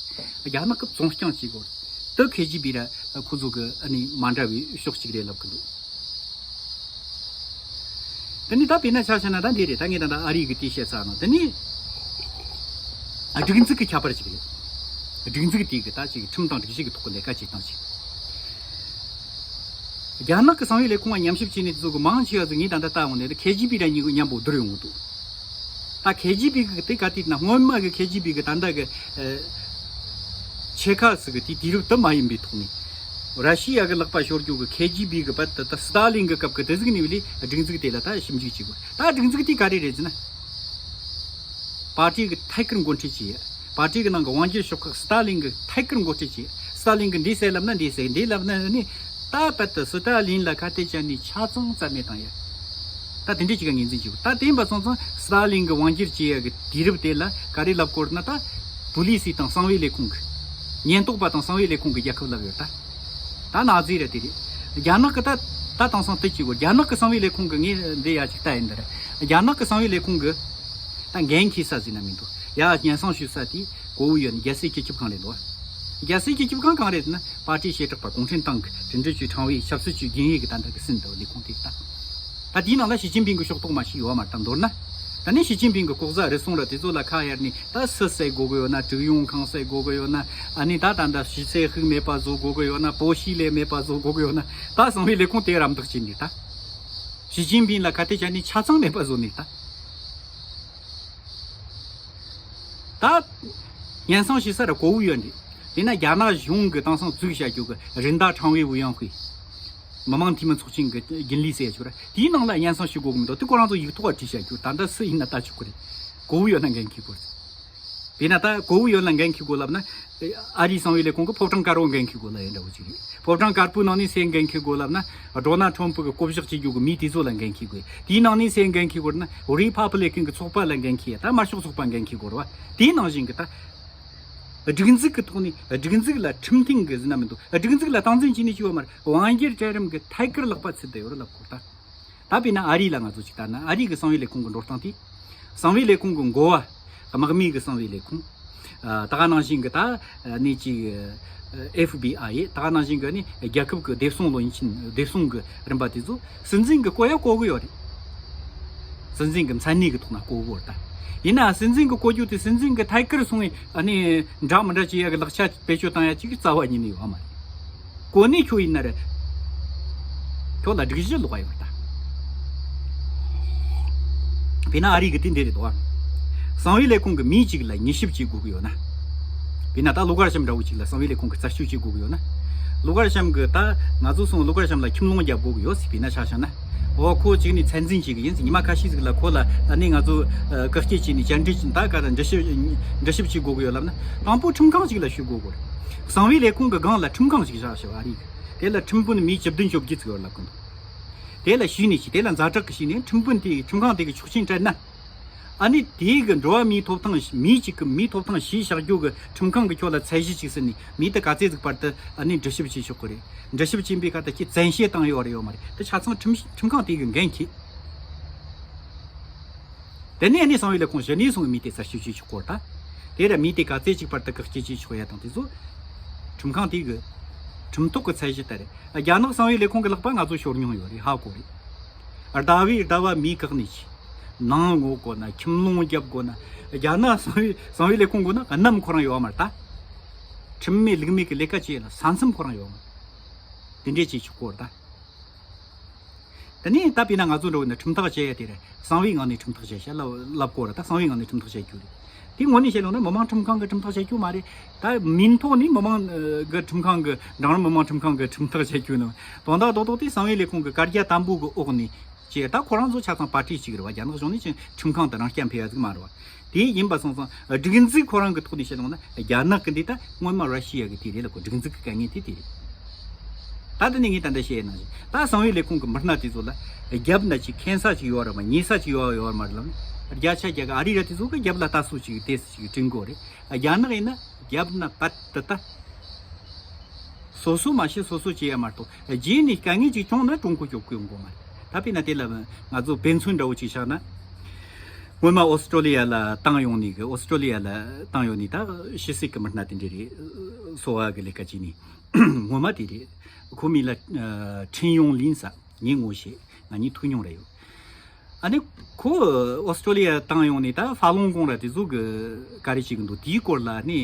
རྒྱ་ནག་གི་བཙོང་རྐྱང་བྱེད་དགོས་རེད། དེ་ཁེ་ཇི་བི་ར་ཁོ་ཚོ་གི་ཨ་ནི་མ་འདྲ་བའི་ཕྱོགས་གཅིག་རེད་ལབ་གི་འདུག་དེ་ནི་ད་དཔེར་ན་ཆ་བཞག་ན་ད་འདི་རེད། ད་ངས་ད་ད་ཨ་རི་གི་དེ་བཤད་ཚར་ནོ། དེ་ནི་ཨ་སྒྲིག་འཛུགས་ཀྱི་ཁྱད་པར་ཅིག་རེད། སྒྲིག་འཛུགས་དེ་གི་ད་ཅིག་ཁྲིམས་དང་སྒྲིག་གཞི་གི་ཐོག་གི་ལས་ཀ་བྱེད་སྟངས་ཅིག་རྒྱ་ནག་གི་གསང་བའི་ལས་ཁུངས་ལ་ཉམས་ཞིབ་བྱས་ནས་དེ་ཚོ་གི་མང་ཆེ་བ་ཚོ་ངས་ད་ལྟ་ལྟ་འོང་ནས་ཁེ་ཇི་བི་ར་གཉིས་ཀྱི་མཉམ་པོ་བསྡུར་ཡོང་གི་འདུག་ད་ཁེ་ཇི་བི་གི་དེ་ག་དུས་ན་སྔོན་མ་གི་ཁེ་ཇི་བི་གི་ད་ལྟ་གི་ཨ་ཆེ་ཁག་ཟིག་གི་དེ་དུས་རབས་དུ་མ་ཡིན་པའི་ཐོག་ནས་ར་ཤི་ཡ་གི་ལག་པ་ཤོར་རྒྱུ་གི་ཁེ་ཇི་བི་གི་བར་དུ་ད་སི་ཏཱ་ལིན་གི་སྐབས་གི་དེ་ཟིག་ནས་བ་ལས་སྒྲིག་འཛུགས་དེ་ལ་ད་ཞིབ་འཇུག་བྱེད་དགོས། ད་སྒྲིག་འཛུགས་དེ་ག་རེ་རེད་ཟེར་ན། པར་ཊི་གི་ཐད་ཀར་འགོ་ཁྲིད་བྱས། པར་ཊི་གི་ནང་གི་དབང་སྒྱུར་ཤོག་ཁག་སི་ཏཱ་ལིན་གི་ཐད་ཀར་འགོ་ཁྲིད་བྱས། སི་ཏཱ་ལིན་གི་འདི་ཟེར་ལབ་ན་འདི་ཟེར། འདི་ལབ་ན་ནི་ད་བར་དུ་སི་ཏཱ་ལིན་ལ་ཁ་གཏད་བཅག་ནས་ཆ་ཚང་རྩ་མེད་བཏང་ཡ། ད་དེ་འདྲས་ཅིག་ག་ངོས་འཛིན་བྱེད་དགོས། ད་དེ་ཡིན་པ་སོང་ཙང་སི་ཏཱ་ལིན་གི་དབང་སྒྱུར་བྱེད་ཡ་གི་དུས་རབས་དེ་ལ་ག་རེ་ལབ་དགོས་ན། ད་པུ་ལི་སི་དང་གསང་བའི་ལས་ཁུངས་གི་ ཉེན་རྟོག་པ་དང་གསང་བའི་ལས་ཁུངས་ཀྱི་རྒྱལ་ཁབ་ལབ་ཡོད་ད། ད་ན་ཟེར་ར་དེ་རེད། རྒྱ་ནག་གི་ད་ད་དེང་སང་དེ་གཅིག་གོ། རྒྱ་ནག་གི་གསང་བའི་ལས་ཁུངས་ཀྱི་ངས་འདི་ཡ་གཅིག་ལྟ་ཡིན་ད་ར། རྒྱ་ནག་གི་གསང་བའི་ལས་ཁུངས་ཀྱི་ད་འགན་འཁྱེར་ས་ཟེར་ན་མི་འདུག། ཡ་སྙན་སེང་ཞུ་ས་དེ་གོ་བོ་ཡོད་ནི་རྒྱལ་སྲིད་སྤྱི་ཁྱབ་ཁང་རེད་འདུག། རྒྱལ་སྲིད་སྤྱི་ཁྱབ་ཁང་གང་རེད་ཟེར་ན། པར་ཊི་བྱེ་བྲག་པ་གུང་ཁྲན་ཏང་གི་དྲིན་དྲི་ཆུའི་ཕྲེང་བའི་ཆབ་སྲིད་ཀྱི་རྒྱུན་ཡིག་གི་ད་ལྟ་གི་སྲིད་འདི་ལས་ཁུངས་དེ་ད། ད་དེའི་ནང་ལ་ཞི་ཅིན་ཕིང་གི་ཤོག་ཐོག་མ་ཞིག་ཡོད་མ་རེད་ད། མདོར་ན། ད་ནི་ཞི་ཅིན་ཕིང་གི་ལྐོག་ཟ་རུལ་སུངས་ར་དེ་ཚོ་ལ་ཁ་གཡར་ནས་ད་སུ་བསད་དགོས་གི་ཡོད་ན། ཀྲུའུ་ཡོང་ཁང་བསད་དགོས་གི་ཡོད་ན། ཨ་ནི་ད་ད་ད་ཞི་ཚེ་ཧིག་མེད་པ་བཟོ་དགོས་གི་ཡོད་ན། པོ་ཞི་ལེ་མེད་པ་བཟོ་དགོས་གི་ཡོད་ན། ད་གསང་བའི་ལས་ཁུངས་དེ་རམ་འདེགས་བྱས་ནས་ད། ཞི་ཅིན་ཕིང་ལ་ཁ་གཏད་བྱས་ནས་ཆ་ཚང་མེད་པ་བཟོ་ནས་ད། ད། སྙན་སེང་ཞུ་ས་ར་གོ་བོ་ཡོད་འདི། དེ་ན་རྒྱ་ནག་གཞུང་གི་དེང་སང་བཙུགས་བྱ་རྒྱུ་གི་རིན་ཐང་ཁྲང་བའི་ཝུ་ཡང་ཧུའེ། མི་དམངས་འཐུས་མི་ཚོགས་ཆེན་གི་རྒྱུན་ལས་ཟེར་ཡ་ཆོག་ར། དེའི་ནང་ལ་སྙན་སེང་ཞུ་དགོས་གི་མི་འདུག། དེ་ཁོ་རང་ཚོ་ཡིག་ཐོག་བྲིས་བྱ་རྒྱུ། ད་ལྟ་སུ་ཡིན་ན་ལྟ་ཆོག་གི་རེད། གོ་བོ་ཡོད་ན་འགན་འཁྱེར་དགོས་རེད། དེས་ན་ད་གོ་བོ་ཡོད་ན་འགན་འཁྱེར་དགོས་ལབ་ན། ཨ་རིའི་གསང་བའི་ལས་ཁུངས་ཀྱི་ཕོ་བྲང་དཀར་པོ་འགན་འཁྱེར་དགོས་ལབ་ཡ་འདྲ་བོ་ཅིག་རེད། ཕོ་བྲང་དཀར་པོའི་ནང་ནས་སུ་འགན་འཁྱེར་དགོས་ལབ་ན། ཌོ་ནལ་ཁྲོམ་ཕུ་གི་བསྐོ་གཞག་བྱེད་རྒྱུ་གི་མི་དེ་ཚོ་ལ་འགན་འཁྱེར་དགོས། དེའི་ནང་ནས་སུ་འགན་འཁྱེར་དགོས་ན། རི་ཕབ་ལི་ཀན་གི་ཚོགས་པ་ལ་འགན་འཁྱེར། ད་དམར་ཤོག་ཚོགས་པ་འགན་འཁྱེར་དགོས་རེད་བ། དེའི་ནང་བཞིན་གི་ད། སྒྲིག་འཛུགས་ཀྱི་ཐོག་ནས། སྒྲིག་འཛུགས་ལ་ཁྲིམས་མཐུན་གི་ཟེར་ན་མི་འདུག། སྒྲིག་འཛུགས་ལ་སྟངས་འཛིན་བྱས་ནས་བྱས་པ་མ་རེད། དབང་སྒྱུར་གྲལ་རིམ་གི་ཐད་ཀར་ལག་པ་ཚུད་བསྡད་ཡོད་རེད་ལབ་དགོས་ད། ད་དཔེར་ན་ཨ་རི་ལ་ང་ཚོ་ཅིག་ལྟ་ན། ཨ་རི་གི་གསང་བའི་ལས་ཁུངས་ཀྱི་འགྲོ་སྟངས་དེ། གསང་བའི་ལས་ཁུངས་ཀྱི་འགོ་བ། དམག་མི་གི་གསང་བའི་ལས་ཁུངས། ཨ། ད་ག་ནང་བཞིན་གྱི་ད། ཨ་ནི་ཅིག། ཨེཕ་བི་ཨའི། ད་ག་ནང་བཞིན་གྱི་ནི་རྒྱལ་ཁབ་ཀྱི་བདེ་སྲུང་བློན་ཆེན། བདེ་སྲུང་གི་རིམ་པ་དེ་ཚོ་སྲིད་འཛིན་གྱི་བསྐོ་ཡ་བསྐོ་གི་ཡོད་རེད། སྲིད་འཛིན་གྱི་མཚན་གནས་ཀྱི་ཐོག་ན་བསྐོ་གི་ཡོད་རེད་ད། ཡིན་ན་སྲིད་འཛིན་གྱི་བསྐོ་རྒྱུ་དེ་སྲིད་འཛིན་གྱི་ཐད་ཀར་སོང་བའི། ཨ་ནི་འདྲ་མི་འདྲ་བྱེད་ཡ་གི་ལག་ཆ་བེད་སྤྱོད་བཏང་ཡ་ཅིག་རྩ་བ་ཉིད་ནས་ཡོད་མ་རེད། གོ་གནས་ཁྱོད་ཡིན་ན་རེད། ཁྱོད་ལ་སྒྲིག་གཞི་ལོག་ཡོད་ད། དཔེར་ན་ཨ་རི་གི་དེ་འདི་རེད་དོ། གསང་བའི་ལས་ཁུངས་ཀྱི་མི་གཅིག་ལ་ཉེས་ཞིབ་བྱེད་དགོས་ཀྱི་ཡོད་ན། དཔེར་ན་ད་ཀླུ་མཁར་བྱམས་འདྲ་བོ་གཅིག་ལ་གསང་བའི་ལས་ཁུངས་ཀྱིས་རྩད་གཅོད་བྱེད་དགོས་ཀྱི་ཡོད་ན། ཀླུ་མཁར་བྱམས་ཀྱི་ད་ང་ཚོ་སོང་ཀླུ་མཁར་བྱམས་ལ་ཁྱིམ་ལོང་རྒྱབ་དགོས་ཀྱི་ཡོད་ཟེར། དཔེར་ན་ཆ་བཞག་ན། འོ་ཁོ་གཅིག་ནས་ཚད་འཛིན་བྱེད་ཀྱི་ཡིན་ཟེར། ཉི་མ་ཁ་ཤས་ཟིག་ལ་ཁོ་ལ་ཨ་ནི་ང་ཚོ་ཨ་བཀག་སྐྱིལ་བྱས་ནས་བཅར་འདྲི་བྱས་ནས་ད་ག་ད་འདྲི་ཞིབ་འདྲི་ཞིབ་བྱེད་དགོས་ཀྱི་ཡོད་ལབ་ན། དང་པོ་ཁྲིམས་ཁང་ཞིག་ལ་ཞུ་དགོས་ཀྱི་རེད། གསང་བའི་ལས་ཁུངས་ཀྱི་སྒང་ལ་ཁྲིམས་ཁང་ཞིག་བཞག་ཞེས་པ་རེད། དེ་ལ་ཁྲིམས་དཔོན་མི་བཅུ་བདུན་བཅོ་བརྒྱད་ཅིག་ཡོད་ལབ་ཀྱི་འདུག། དེ་ལ་ཞུས་ནས་ཅི། དེ་ལ་ཛ་དྲག་གི་ཞུས་ནས་ཁྲིམས་དཔོན་དེས་ཁྲིམས་ཁང་དེ་གི་ཆོག་མཆན་སྤྲད་ན། ཨ་ནི་དེ་གི་འགྲོ་བ་མིའི་ཐོབ་ཐང་། མི་གཅིག་གི་མིའི་ཐོབ་ཐང་ཞིག་བཞག་རྒྱུ་གི་ཁྲིམས་ཁང་གི་ཁྱོད་ལ་ཚད་གཞི་ཅིག་ཟིན་ནས། མི་དེ་ག་ཚད་ཟིག་བར་དུ་ཨ་ནི་འདྲི་ཞིབ་བྱེད་ཆོག་གི་རེད། འདྲི་ཞིབ་བྱེད་པའི་ཁ་ད་ཁྱེད་བཙན་ཤེད་བཏང་ཡོད་རེད་ཡོད་མ་རེད། དེ་ཆ་ཚང་ཁྲིམས་ཁྲིམས་ཁང་དེ་གི་འགན་འཁྱེར། དེ་ནས་ཨ་ནི་གསང་བའི་ལས་ཁུངས་གཞི་ནས་སོང་བའི་མི་དེ་རྩད་གཅོད་བྱེད་ཆོག་གོ་ད། དེ་ར་མི་དེ་ག་ཚད་ཅིག་བར་དུ་བཀག་སྐྱིལ་བྱེད་ཆོག་ཡ་དང་དེ་ཚོ། ཁྲིམས་ཁང་དེ་གི་ཁྲིམས་ཐོག་གི་ཚད་གཞི་ལྟར་རེད། རྒྱ་ནག་གསང་བའི་ལས་ཁུངས་ཀྱི་ལག་པ་ང་ཚོ་ཤོར་མྱོང་ཡོད་རེད། ཧ་གོ་རེད། ཟླ་བའི་ཟླ་བ་མི་བཀག་ནས་ཅི། ནང་ངོ་དགོས་ན། ཁྱིམ་ལོང་རྒྱབ་དགོས་ན། རྒྱ་ནག་གསང་བའི་གསང་བའི་ལས་ཁུངས་དགོས་ན་གནམ་ཁོ་རང་ཡོད་མ་རེད་ད། ཁྲིམས་མེད་ལུགས་མེད་ཀྱི་ལས་ཀ་བྱེད་ཡ་ལ་ས་མཚམས་ཁོ་རང་ཡོད་མ་རེད། དེ་འདྲས་བྱེད་ཆོག་གོ་རེད་ད། དེ་ནས་ད་དཔེར་ན་ང་ཚོ་འགྲོ་བ་ན་ཁྲིམས་ཐག་བཅད་ཡ་དེ་རེད། གསང་བའི་ངང་ནས་ཁྲིམས་ཐག་བཅད་བྱ་ལབ་ལབ་དགོས་རེད། ད་གསང་བའི་ངང་ནས་ཁྲིམས་ཐག་བཅད་རྒྱུ་རེད། དེ་དངོས་གནས་བཤད་ཡོང་ན་མི་དམངས་ཁྲིམས་ཁང་གི་ཁྲིམས་ཐག་བཅད་རྒྱུ་མ་རེད། ད་མིང་ཐོག་ནས་མི་དམངས་ཨ་གི་ཁྲིམས་ཁང་གི། འབྲིང་རིམ་མི་དམངས་ཁྲིམས་ཁང་གི་ཁྲིམས་ཐག་བཅད་རྒྱུ་ནི། དོན་དག་རྡོག་རྡོག་དེ་གསང་བའི་ལས་ཁུངས་ཀྱི་བཀའ་རྒྱ་དམ་པོ་གི་འོག་ནས་བྱས། ད་ཁོ་རང་ཚོ་ཆ་ཚང་པར་ཊི་གཅིག་རེད་བ། རྒྱ་ནག་གཞུང་ནས་ཅིག་ཁྲིམས་ཁང་དུ་རང་སྐྱ་འཕེར་ཡ་ཟིག་མ་རེད་བ། དེ་ཡིན་པ་སོང་ཙང་སྒྲིག་འཛུགས་ཁོ་རང་གི་ཐོག་ནས་བཤད་ཡོང་ན། རྒྱ་ནག་གི་འདི་ད་སྔོན་མ་ར་ཤི་ཡ་གི་དེ་རེད་ལ། ཁོ་སྒྲིག་འཛུགས་ཀྱི་དཀའ་ངལ་དེ་དེ་རེད། ད་དེ་ནས་ངས་ད་ལྟ་བཤད་ཡ་ནང་བཞིན། ད་གསང་བའི་ལས་ཁུངས་ཀྱི་མི་སྣ་དེ་ཚོ་ལ་རྒྱབ་ན་ཅིག་མཁྱེན་ས་ཅིག་ཡོད་ར་མ། ཉན་ས་ཅིག་ཡོད་ཡོད་མ་རེད་ལ། བརྒྱ་ཆ་བརྒྱ་གི་ཨ་རི་ར་དེ་ཚོ་གི་རྒྱབ་ལ་ལྟ་སྲོལ་ཅིག་ཏོག་ཙམ་ཅིག་བསྐྲུན་དགོས་རེད། རྒྱ་ནག་ཡིན་ན་རྒྱབ་ན་པད་དུ་ད། སོ་སོ་མ་བྱེད་སོ་སོ་བྱེད་ཡ་མ་གཏོགས། རྗེས་ནས་དཀའ་ངལ་ཅིག་བྱུང་ན་ཀྲུང་གོ་སྐྱོབ་གི་ཡོང་གི་མ་རེད། ད་དཔེར་ན་དེ་ལ་ང་ཚོ་དཔེ་མཚོན་འདྲ་བོ་ཅིག་བཞག་ན། སྔོན་མ་ཨོ་སི་ཀྲོ་ལི་ཡ་ལ་བཏང་ཡོང་ནི་གི། ཨོ་སི་ཀྲོ་ལི་ཡ་ལ་བཏང་ཡོང་ནི་ད་ཕྱི་སྲིད་ཀྱི་མི་སྣ་དེ་འདྲ་རེད། གསོ་བ་གི་ལས་ཀ་བྱེད་ནི། སྔོན་མ་དེ་རེད། ཁོ་མིང་ལ་ཁྲིན་ཡོང་ལིན་ཟེར། ངས་ངོ་ཤེས། ང་གཉིས་ཐུག་མྱོང་རེད་ཡོད། ཨ་ནི་ཁོ་ཨོ་སི་ཀྲོ་ལི་ཡ་བཏང་ཡོང་ནས་ད་ཧྥ་ལུང་ཀོང་ར་དེ་ཚོ་གི་ག་རེ་བྱེད་གི་འདུག། དེའི་སྐོར་ལ་ནི་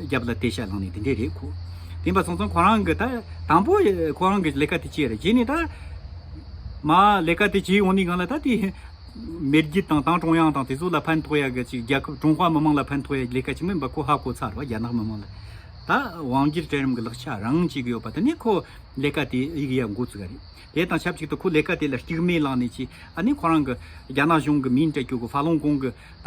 རྒྱབ་ལ་དེ་ཤ་ལངས་ནས་དེ་འདྲས་རེད་ཁོ། དེ་འབའ་སོང་ཙང་ཁོ་རང་གི་ད་དང་པོ་ཁོ་རང་གི་ལས་ཀ་དེ་ཅི་རེད། རྗེས་ནས་ད་མ་ལས་ཀ་དེ་བྱེད་ཡོང་ནས་སྒང་ལ་ད་དེ་མེས་རྒྱལ་དང་ཏང་ཀྲུང་དབྱང་དང་དེ་ཚོ་ལ་ཕན་ཐོགས་ཡ་གི་ཅིག། རྒྱལ་ཁབ་ཀྲུང་ཧྭ་མི་དམངས་ལ་ཕན་ཐོགས་ཡ་ལས་ཀ་ཅིག་མིན་པ་ཁོ་ཧ་གོ་ཚར་བ། རྒྱ་ནག་མི་དམངས་ལ་ད་དབང་སྒྱུར་གྲལ་རིམ་གི་ལག་ཆ་རང་བྱེད་གི་ཡོད་པ། དེ་ནས་ཁོ་ལས་ཀ་དེ་ཡིག་ཡ་འགོ་བཙུགས་རེད། དེ་དང་ཆབས་ཅིག་ཏུ་ཁོ་ལས་ཀ་དེ་ལ་སྐྱུག་མེ་ལངས་ནས་ཅི། ཨ་ནི་ཁོ་རང་གི་རྒྱ་ནག་གཞུང་གི་མིང་སྤྲད་རྒྱུ་གི་ཧྥ་ལུང་ཀོང་གི་ད་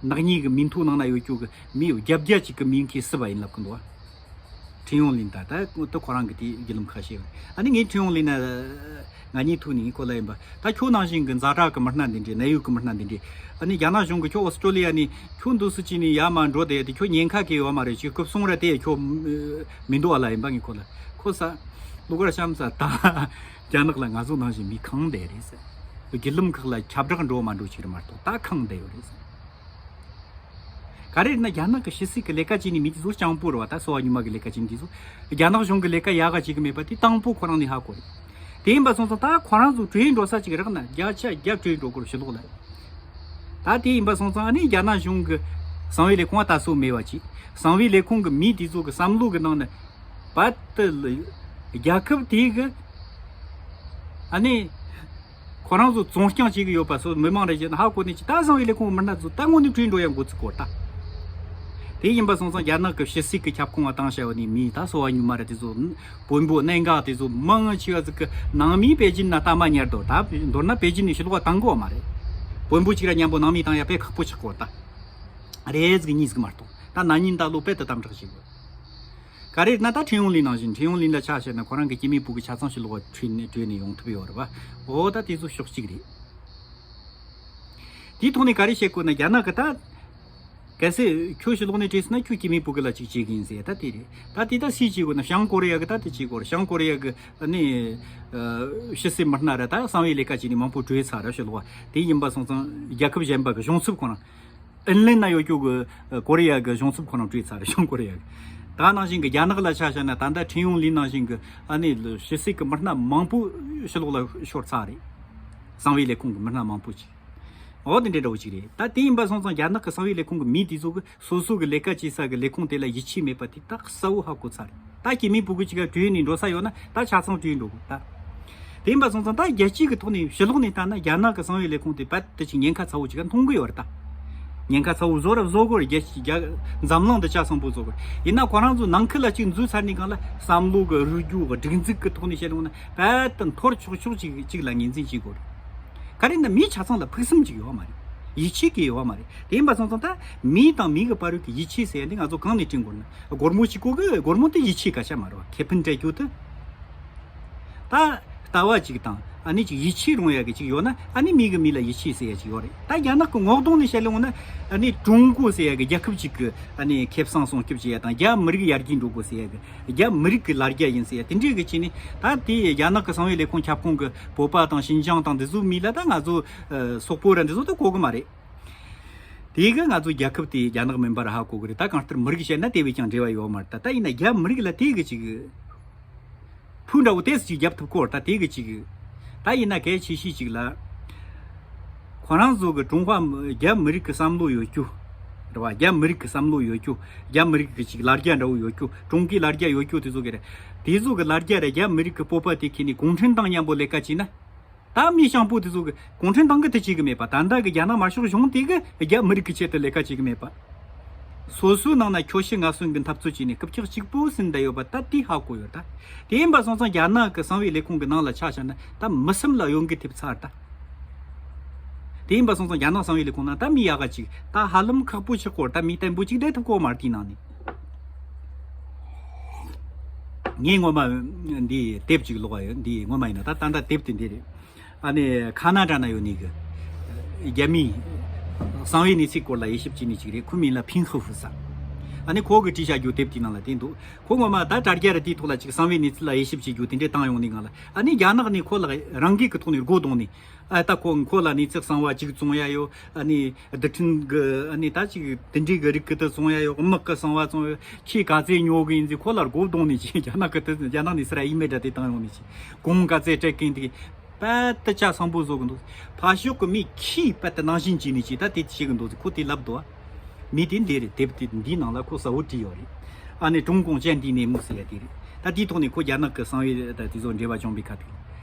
ནག་ཉེས་གི་མིང་ཐོ་ནང་ན་ཡོད་རྒྱུ་གི་མི་བརྒྱད་བརྒྱ་ཅིག་གི་མིང་ཁྱེར་སྲིད་པ་ཡིན་ལབ་གི་འདུག། ཁྲིན་ཡོང་ལིན་ད་ད་ད་ཁོ་རང་གི་དེ་བརྒྱུད་ལམ་ཁ་ཤས་ཡོད། ཨ་ནི་ངས་ཁྲིན་ཡོང་ལིན་ན་ ང་གཉིས་ཐུག་ནས་ཁོ་ལ་ཡིན་པ། ད་ཁྱོད་ནང་བཞིན་གི་ཛ་དྲག་གི་མི་སྣ་འདི་འདྲས། ནད་ཡོད་གི་མི་སྣ་འདི་འདྲས། ཨ་ནི་རྒྱ་ནག་གཞུང་གི་ཁྱོད་ཨོ་སི་ཀྲོ་ལི་ཡ་ནས་ཁྱོད་འདུག་སེ་བྱས་ནས་ཡར་མར་འགྲོ་བསྡད་ཡ་དེ་ཁྱོད་ཉེན་ཁ་གང་ཡང་ཡོད་མ་རེད། ཁྱོད་སྐུ་སྲུང་ར་དེ་ཁྱོད་མི་འདུག་ཨ་ལ་ཡིན་པ། ངས་ཁོ་ལ། ཁོ་ས་གླུ་གར་གཤམ་ས་ད་རྒྱ་ནག་ལ་ང་ཚོ་ནང་བཞིན་མི་ཁེངས་བསྡད་རེད་ཟེར། བརྒྱུད་ལམ་ཁག་ལ་ཁྱབ་བསྒྲགས་འགྲོ་མ་འགྲོ་ཅིག་རེད་མ་གཏོགས་ད་ཁེངས་བསྡད་ཡོད་རེད་ཟེར། ག་རེ་རེད་ན། རྒྱ་ནག་གི་ཕྱི་སྲིད་ཀྱི་ལས་ཀ་བྱེད་ནི་མི་དེ་ཚོ་སྤྱང་པོ་རེད་བ། ད་སོ་བ་ཉུལ་མ་གི་ལས་ཀ་བྱེད་ནི་དེ་ཚོ། རྒྱ་ནག་གཞུང་གི་ལས་ཀ་ཡག་ག་བྱེད་གི་མེད་པ་དེ་དང་པོ་ཁོ་རང་ནས་ཧ་གོ་རེད། དེ་ཡིན་པ་སོང་ཙང་ད་ཁོ་རང་ཚོ་བྲོས་འགྲོ་ས་ཅིག་རག་ན་བརྒྱ་ཆ་བརྒྱ་བྲོས་འགྲོ་དགོས་རེད་ཕྱི་ལོགས་ལ། ད་དེ་ཡིན་པ་སོང་ཙང་ཨ་ནི་རྒྱ་ནག་གཞུང་གི་གསང་བའི་ལས་ཁུངས་ད་སོ་མེད་པ་བྱེད། གསང་བའི་ལས་ཁུངས་གི་མི་དེ་ཚོ་གི་བསམ་བློ་གི་ནང་ནས་བར་དུ་རྒྱལ་ཁབ་དེ་གི་ཨ་ནི། ཁོ་རང་ཚོ་བཙོང་རྐྱང་བྱེད་ཀྱི་ཡོད་པ་སོགས་མི་མང་རེ་བཞིན་ཧ་གོ་ནས་ཅི། ད་གསང་བའི་ལས་ཁུངས་མི་སྣ་ཚོ་ད་དངོས་གནས་བྲོས་འགྲོ་ཡ་འགོ་ཚུགས་གོ་ད། དེ་ཡིན་པ་སོང་ཙང་རྒྱ་ནག་གི་ཕྱི་སྲིད་ཀྱི་ཁྱབ་ཁོངས་བ་བཏང་བྱ་བ་ནི་མི་ད་སོ་བ་ཉུལ་མ་རེད། དེ་ཚོ་བོན་པོ་གནད་འགག་དེ་ཚོ་མང་ཆེ་བ་ཟིག་གི་ནང་མི་པེ་ཅིན་ན་ལྟ་མ་ཉར་དོ། ད་མདོར་ན་པེ་ཅིན་ནས་ཕྱི་ལོགས་བ་བཏང་གོ་མ་རེད། བོན་པོ་གཅིག་ར་མཉམ་པོ་ནང་མི་བཏང་ཡ་དཔེ་ཁག་པོ་ཆགས་གོ་ད། རེ་ཟིག་གཉིས་ཟིག་མ་གཏོགས་ད་ན་ནིང་ད་ལོ་དཔེ་དུ་དམ་དྲག་བྱེད་དགོས། ག་རེ་ན་ད་ཁྲིན་ཡུང་ལིན་ནང་བཞིན། ཁྲིན་ཡུང་ལིན་ལ་ཆ་བཞག་ན་ཁོ་རང་གི་སྐྱེ་དམན་ཕྲུ་གུ་ཆ་ཚང་ཕྱི་ལོགས་བྲོས་ནས་བྲོས་ནས་ཡོང་ཐུབ་ཡོད་རེད་བ། འོ་ད་དེ་ཚོ་ཕྱོགས་གཅིག་རེད། དེའི་ཐོག་ནས་ག་རེ་བཤད་དགོས་ན། རྒྱ་ནག་གི་ད་གལ་སྲིད་ཁྱོད་ཕྱི་ལོགས་ནས་བྲོས་སོང་ན་ཁྱོད་སྐྱེ་དམན་ཕྲུ་གུ་ལ་ཅིག་བྱེད་གི་ཡིན་ཟེར་ད་དེ་རེད། ད་དེ་ད་སུས་བྱེད་དགོས་ན། བྱང་ཀོ་རི་ཡ་གི་ད་དེ་བྱེད་དགོས་རེད། བྱང་ཀོ་རི་ཡ་གི་ཨ་ནི་ཕྱི་སྲིད་མི་སྣ་ར་ད་གསང་བའི་ལས་ཀ་བྱས་ནས་མང་པོ་བྲོས་ཚར་ར་ཕྱི་ལོགས་བ། དེ་ཡིན་པ་སོང་ཙང་རྒྱལ་ཁབ་གཞན་པ་གི་གཞུང་ཚབ་ཁོ་རང་། ཨིན་ལན་ན་ཡོད་རྒྱུ་གི་ཨ་ཀོ་རི་ཡ་གི་གཞུང་ཚབ་ཁོ་རང་བྲོས་ཚར་རེད། བྱང་ཀོ་རི་ཡ་གི། ད་ནང་བཞིན་གི་རྒྱ་ནག་ལ་ཆ་བཞག་ན་ད་ལྟ་ཁྲིན་ཡུང་ལིན་ནང་བཞིན་གི་ཨ་ནི་ཕྱི་སྲིད་གི་མི་སྣ་མང་པོ་ཕྱི་ལོགས་ལ་ཤོར་ཚར་རེད། གསང་བའི་ལས་ཁུངས་གི་མི་སྣ་མང་པོ་ཅིག་འོ་དེ་འདྲའི་འདྲ་བོ་ཅིག་རེད། ད་དེ་ཡིན་པ་སོང་ཙང་རྒྱ་ནག་གི་གསང་བའི་ལས་ཁུངས་གི་མི་དེ་ཚོ་གི་སོ་སོ་གི་ལས་ཀ་བྱེད་ས་གི་ལས་ཁུངས་དེ་ལ་ཡིད་ཆེས་མེད་པ་དེ་ད་གསལ་བོ་ཧ་གོ་ཚར་རེད། ད་སྐྱེ་དམན་ཕྲུ་གུ་གཅིག་ག་བྲོས་ནས་འགྲོ་ས་ཡོད་ན་ད་ཆ་ཚང་བྲོས་འགྲོ་དགོས་ད། དེ་ཡིན་པ་སོང་ཙང་ད་རྒྱལ་སྤྱི་གི་ཐོག་ནས་ཕྱི་ལོགས་ནས་ལྟ་ན་རྒྱ་ནག་གི་གསང་བའི་ལས་ཁུངས་དེ་རྦད་དེ་ཅིག་ཉེན་ཁ་ཚ་བོ་ཅིག་ག་མཐོང་གི་ཡོད་རེད་ད། ཉེན་ཁ་ཚ་བོ་བཟོ་ར་བཟོ་དགོས་རེད། རྒྱལ་སྤྱི་རྒྱ་འཛམ་གླིང་འདི་ཆ་ཚང་པོ་བཟོ་དགོས་རེད། ཡིན་ན་ཁོ་རང་ཚོ་ནང་ཁུལ་ལ་ཅིག་འཛུལ་ཚར་ནས་གང་ལ་བསམ་བློ་གི་རིག་རྒྱུ་གི་སྒྲིག་འཛུགས་ཀྱི་ཐོག་ནས་བཤད་ཡོང་ན་རྦད་དེ་འཐོར་ཆོག་ཆོག་ཅིག་ཅིག་ལ་ངོས་འཛིན་བྱེད་དགོས་རེད། ག་རེ་ན་མིའི་ཆ་ཚང་ལ་ཕུགས་བསམ་ཅིག་ཡོད་མ་རེད། ཡིད་ཆེས་ཀྱི་ཡོད་མ་རེད། དེ་ཡིན་པ་སོང་ཙང་ད་མི་དང་མི་གི་བར་གྱི་ཡིད་ཆེས་ཟེར་ཡ་འདི་ང་ཚོ་གང་ནས་བསྐྲུན་དགོས་ན། སྒོར་མོ་གཅིག་པོ་གི་སྒོར་མོ་དེ་ཡིད་ཆེས་སྐད་ཆ་མ་རེད་བ། ཁེ་ཕན་སྤྲད་རྒྱུ་དེ། ད་ལྟ་བ་ཅིག་དང་ཨ་ནི་ཅིག་ཡིད་ཆེས་རུང་ཡ་གི་ཅིག་ཡོད་ན་ཨ་ནི་མི་གི་མི་ལ་ཡིད་ཆེས་ཟེར་ཡ་ཅིག་ཡོད་རེད། ད་རྒྱ་ནག་གི་ངོ་གདོང་ནས་བཤད་ལེ་འོང་ན་ཨ་ནི་ཀྲུང་གོ་ཟེར་ཡ་གི་རྒྱལ་ཁབ་ཅིག་གི་ཨ་ནི་ཁེ་བཟང་སྲུང་སྐྱོབ་བྱེད་ཡ་དང་རྒྱ་མི་རིགས་ཡར་རྒྱས་འགྲོ་དགོས་ཟེར་ཡ་གི་རྒྱ་མི་རིགས་གི་ལ་རྒྱ་ཡིན་ཟེར་ཡ་དེ་འདྲའི་གི་ཅིག་ནི། ད་དེ་རྒྱ་ནག་གི་གསང་བའི་ལས་ཁུངས་ཁྱབ་ཁོངས་གི་བོད་པ་དང་ཞིན་ཅང་དང་འདི་ཚོ་མི་ལ་ད་ང་ཚོ་ཨ་སོག་པོ་ར་འདི་ཚོ་ད་གོ་གི་མ་རེད། དེ་གི་ང་ཚོ་རྒྱལ་ཁབ་དེ་རྒྱ་ནག་མིན་པ་ར་ཧ་གོ་གི་རེད། ད་གང་ལྟར་མི་རིགས་བཤད་ན་དེ་བས་ཀྱང་འབྲེལ་བ་ཡོད་མ་རེད། ད་ད་ཡིན་ན་རྒྱ་མི་རིགས་ལ་དེ་གི་ཅིག་ཕུ་འདྲ་བོ་ཏོག་ཙམ་ཅིག་རྒྱབ་ཐུབ་ཀྱི་ཡོད་རེད། ད་དེ་གི་ཅིག་ད་ཡིན་ན་གལ་ཆེ་ཤོས་ཅིག་ལ། ཁོ་རང་ཚོ་གི་ཀྲུང་ཧྭ་མི་རྒྱ་མི་རིགས་ཀྱི་བསམ་བློ་ཡོད་རྒྱུ་རེད་བ། རྒྱ་མི་རིགས་ཀྱི་བསམ་བློ་ཡོད་རྒྱུ། རྒྱ་མི་རིགས་ཀྱི་ཅིག་ལ་རྒྱ་འདྲ་བོ་ཡོད་རྒྱུ། ཀྲུང་གོའི་ལ་རྒྱ་ཡོད་རྒྱུ་དེ་ཚོ་གི་རེད། དེ་ཚོ་གི་ལ་རྒྱ་རེད། རྒྱ་མི་རིགས་ཀྱི་སྤོབས་པ་དེ་ཁྱེར་ནས་གུང་ཁྲན་ཏང་མཉམ་པོ་ལས་ཀ་བྱས་ན། ད་མི་སྤྱང་པོ་དེ་ཚོ་གི་གུང་ཁྲན་ཏང་གི་དེ་བྱེད་གི་མེད་པ། ད་ལྟ་གི་རྒྱ་ནག་དམར་ཤོག་གཞུང་དེ་གི་རྒྱ་མི་རིགས་ཀྱི་ཆེད་དུ་ལས་ཀ་བྱེད་གི་མེད་པ། སོ་སོའི་ནང་ན་ཁྱོ་ཤི་ང་གསོན་གི་འཐབ་རྩོད་བྱས་ནས་རྐུབ་བཀྱག་གཅིག་པོ་ཟིན་བསྡད་ཡོད་པ་ད་དེ་ཧ་གོ་ཡོད་ད། དེ་ཡིན་པ་སོང་ཙང་རྒྱ་ནག་གི་གསང་བའི་ལས་ཁུངས་གི་ནང་ལ་ཆ་བཞག་ན་ད་མི་སེམས་ལ་གཡོ་འགུལ་ཐེབས་ཚར་ད། དེ་ཡིན་པ་སོང་ཙང་རྒྱ་ནག་གསང་བའི་ལས་ཁུངས་ནང་ད་མི་ཡག་ག་ཅིག་ད་ཧ་ལམ་ཁག་པོ་ཆགས་སྐོར་ད་མི་བརྟན་པོ་ཅིག་བསྡད་ཐུབ་ཀྱི་ཡོད་མ་རེད་དེའི་ནང་ནས། ངས་སྔོན་མ་འདི་དེབ་ཅིག་ཀློག་པ་ཡོད། འདི་སྔོན་མ་ཡིན་ན་ད་ད་ལྟ་དེབ་དེ་འདི་རེད། ཨ་ནི་ཁ་ན་ཌ་ན་ཡོད་ནི་གི་རྒྱ་མིའི་གསང་བའི་གནས་ཚུལ་སྐོར་ལ་དབྱེ་ཞིབ་བྱེད་ནི་ཅིག་རེད། ཁོའི་མིང་ལ་ཕིན་ཧི་ཧྥུ་ཟེར། ཨ་ནི་ཁོ་གི་བྲིས་བཞག་རྒྱུ་དེབ་དེའི་ནང་ལ་དེ་འདུག་ཁོ་ངོ་མ་ད་དྲ་རྒྱ་ར་དེའི་ཐོག་ལ་ཅིག་གསང་བའི་གནས་ཚུལ་ལ་དབྱེ་ཞིབ་བྱེད་རྒྱུ་དེ་འདྲས་བཏང་ཡོང་ནི་ང་ལ། ཨ་ནི་རྒྱ་ནག་ནས་ཁོ་ལ་རང་འགུལ་གི་ཐོག་ནས་སྒོ་རྡུང་ནི། ཨ་ད་ཁོ་ཁོ་ལ་གནས་ཚུལ་གསང་བ་ཅིག་བཙོང་ཡ་ཡོད། ཨ་ནི་རྡུལ་ཕྲན་གི་ཨ་ནི་ད་ཅིག་དེ་འདྲས་གི་རིགས་གི་དེ་བཙོང་ཡ་ཡོད། དམག་གི་གསང་བ་བཙོང་ཡ་ཡོད། ཁྱི་ག་ཚོད་ཉོ་གི་ཡིན་ཟེར་ཁོ་ལ་སྒོ་རྡུང་ནི་ཅིག་རྒྱ་ནག་གི་དེ་རྒྱ་ནག་ནས་སི་ར་ཨི་མེལ་འདྲ་དེ་བཏང་ཡོང་ནི་ཅིག་གོང་ག་ཚད་སྤྲད་གིན་དེ་པད་དུ་ཆ་སང་པོ་བཟོ་གི་འདུག་ཕ་ཤོག་གི་མི་ཁྱིས་པད་དུ་ནང་བཞིན་བྱས་ནས་ཅིག་ད་དེ་བྱེད་གི་འདུག་ཟེར་ཁོ་དེ་ལབ་འདུག་ཨ། མི་དེ་འདི་རེད། དེབ་དེ་འདིའི་ནང་ལ་ཁོ་གསལ་བོ་བྲིས་ཡོད་རེད། ཨ་ནི་ཀྲུང་གུང་ཅན་དེའི་ནད་མུག་ཟེར་ཡ་དེ་རེད། ད་དེའི་ཐོག་ནས་ཁོ་རྒྱ་ནག་གི་གསང་བའི་ད་དེ་ཚོ་འབྲེལ་བ་བྱུང་བའི་ཁ་ཐུག་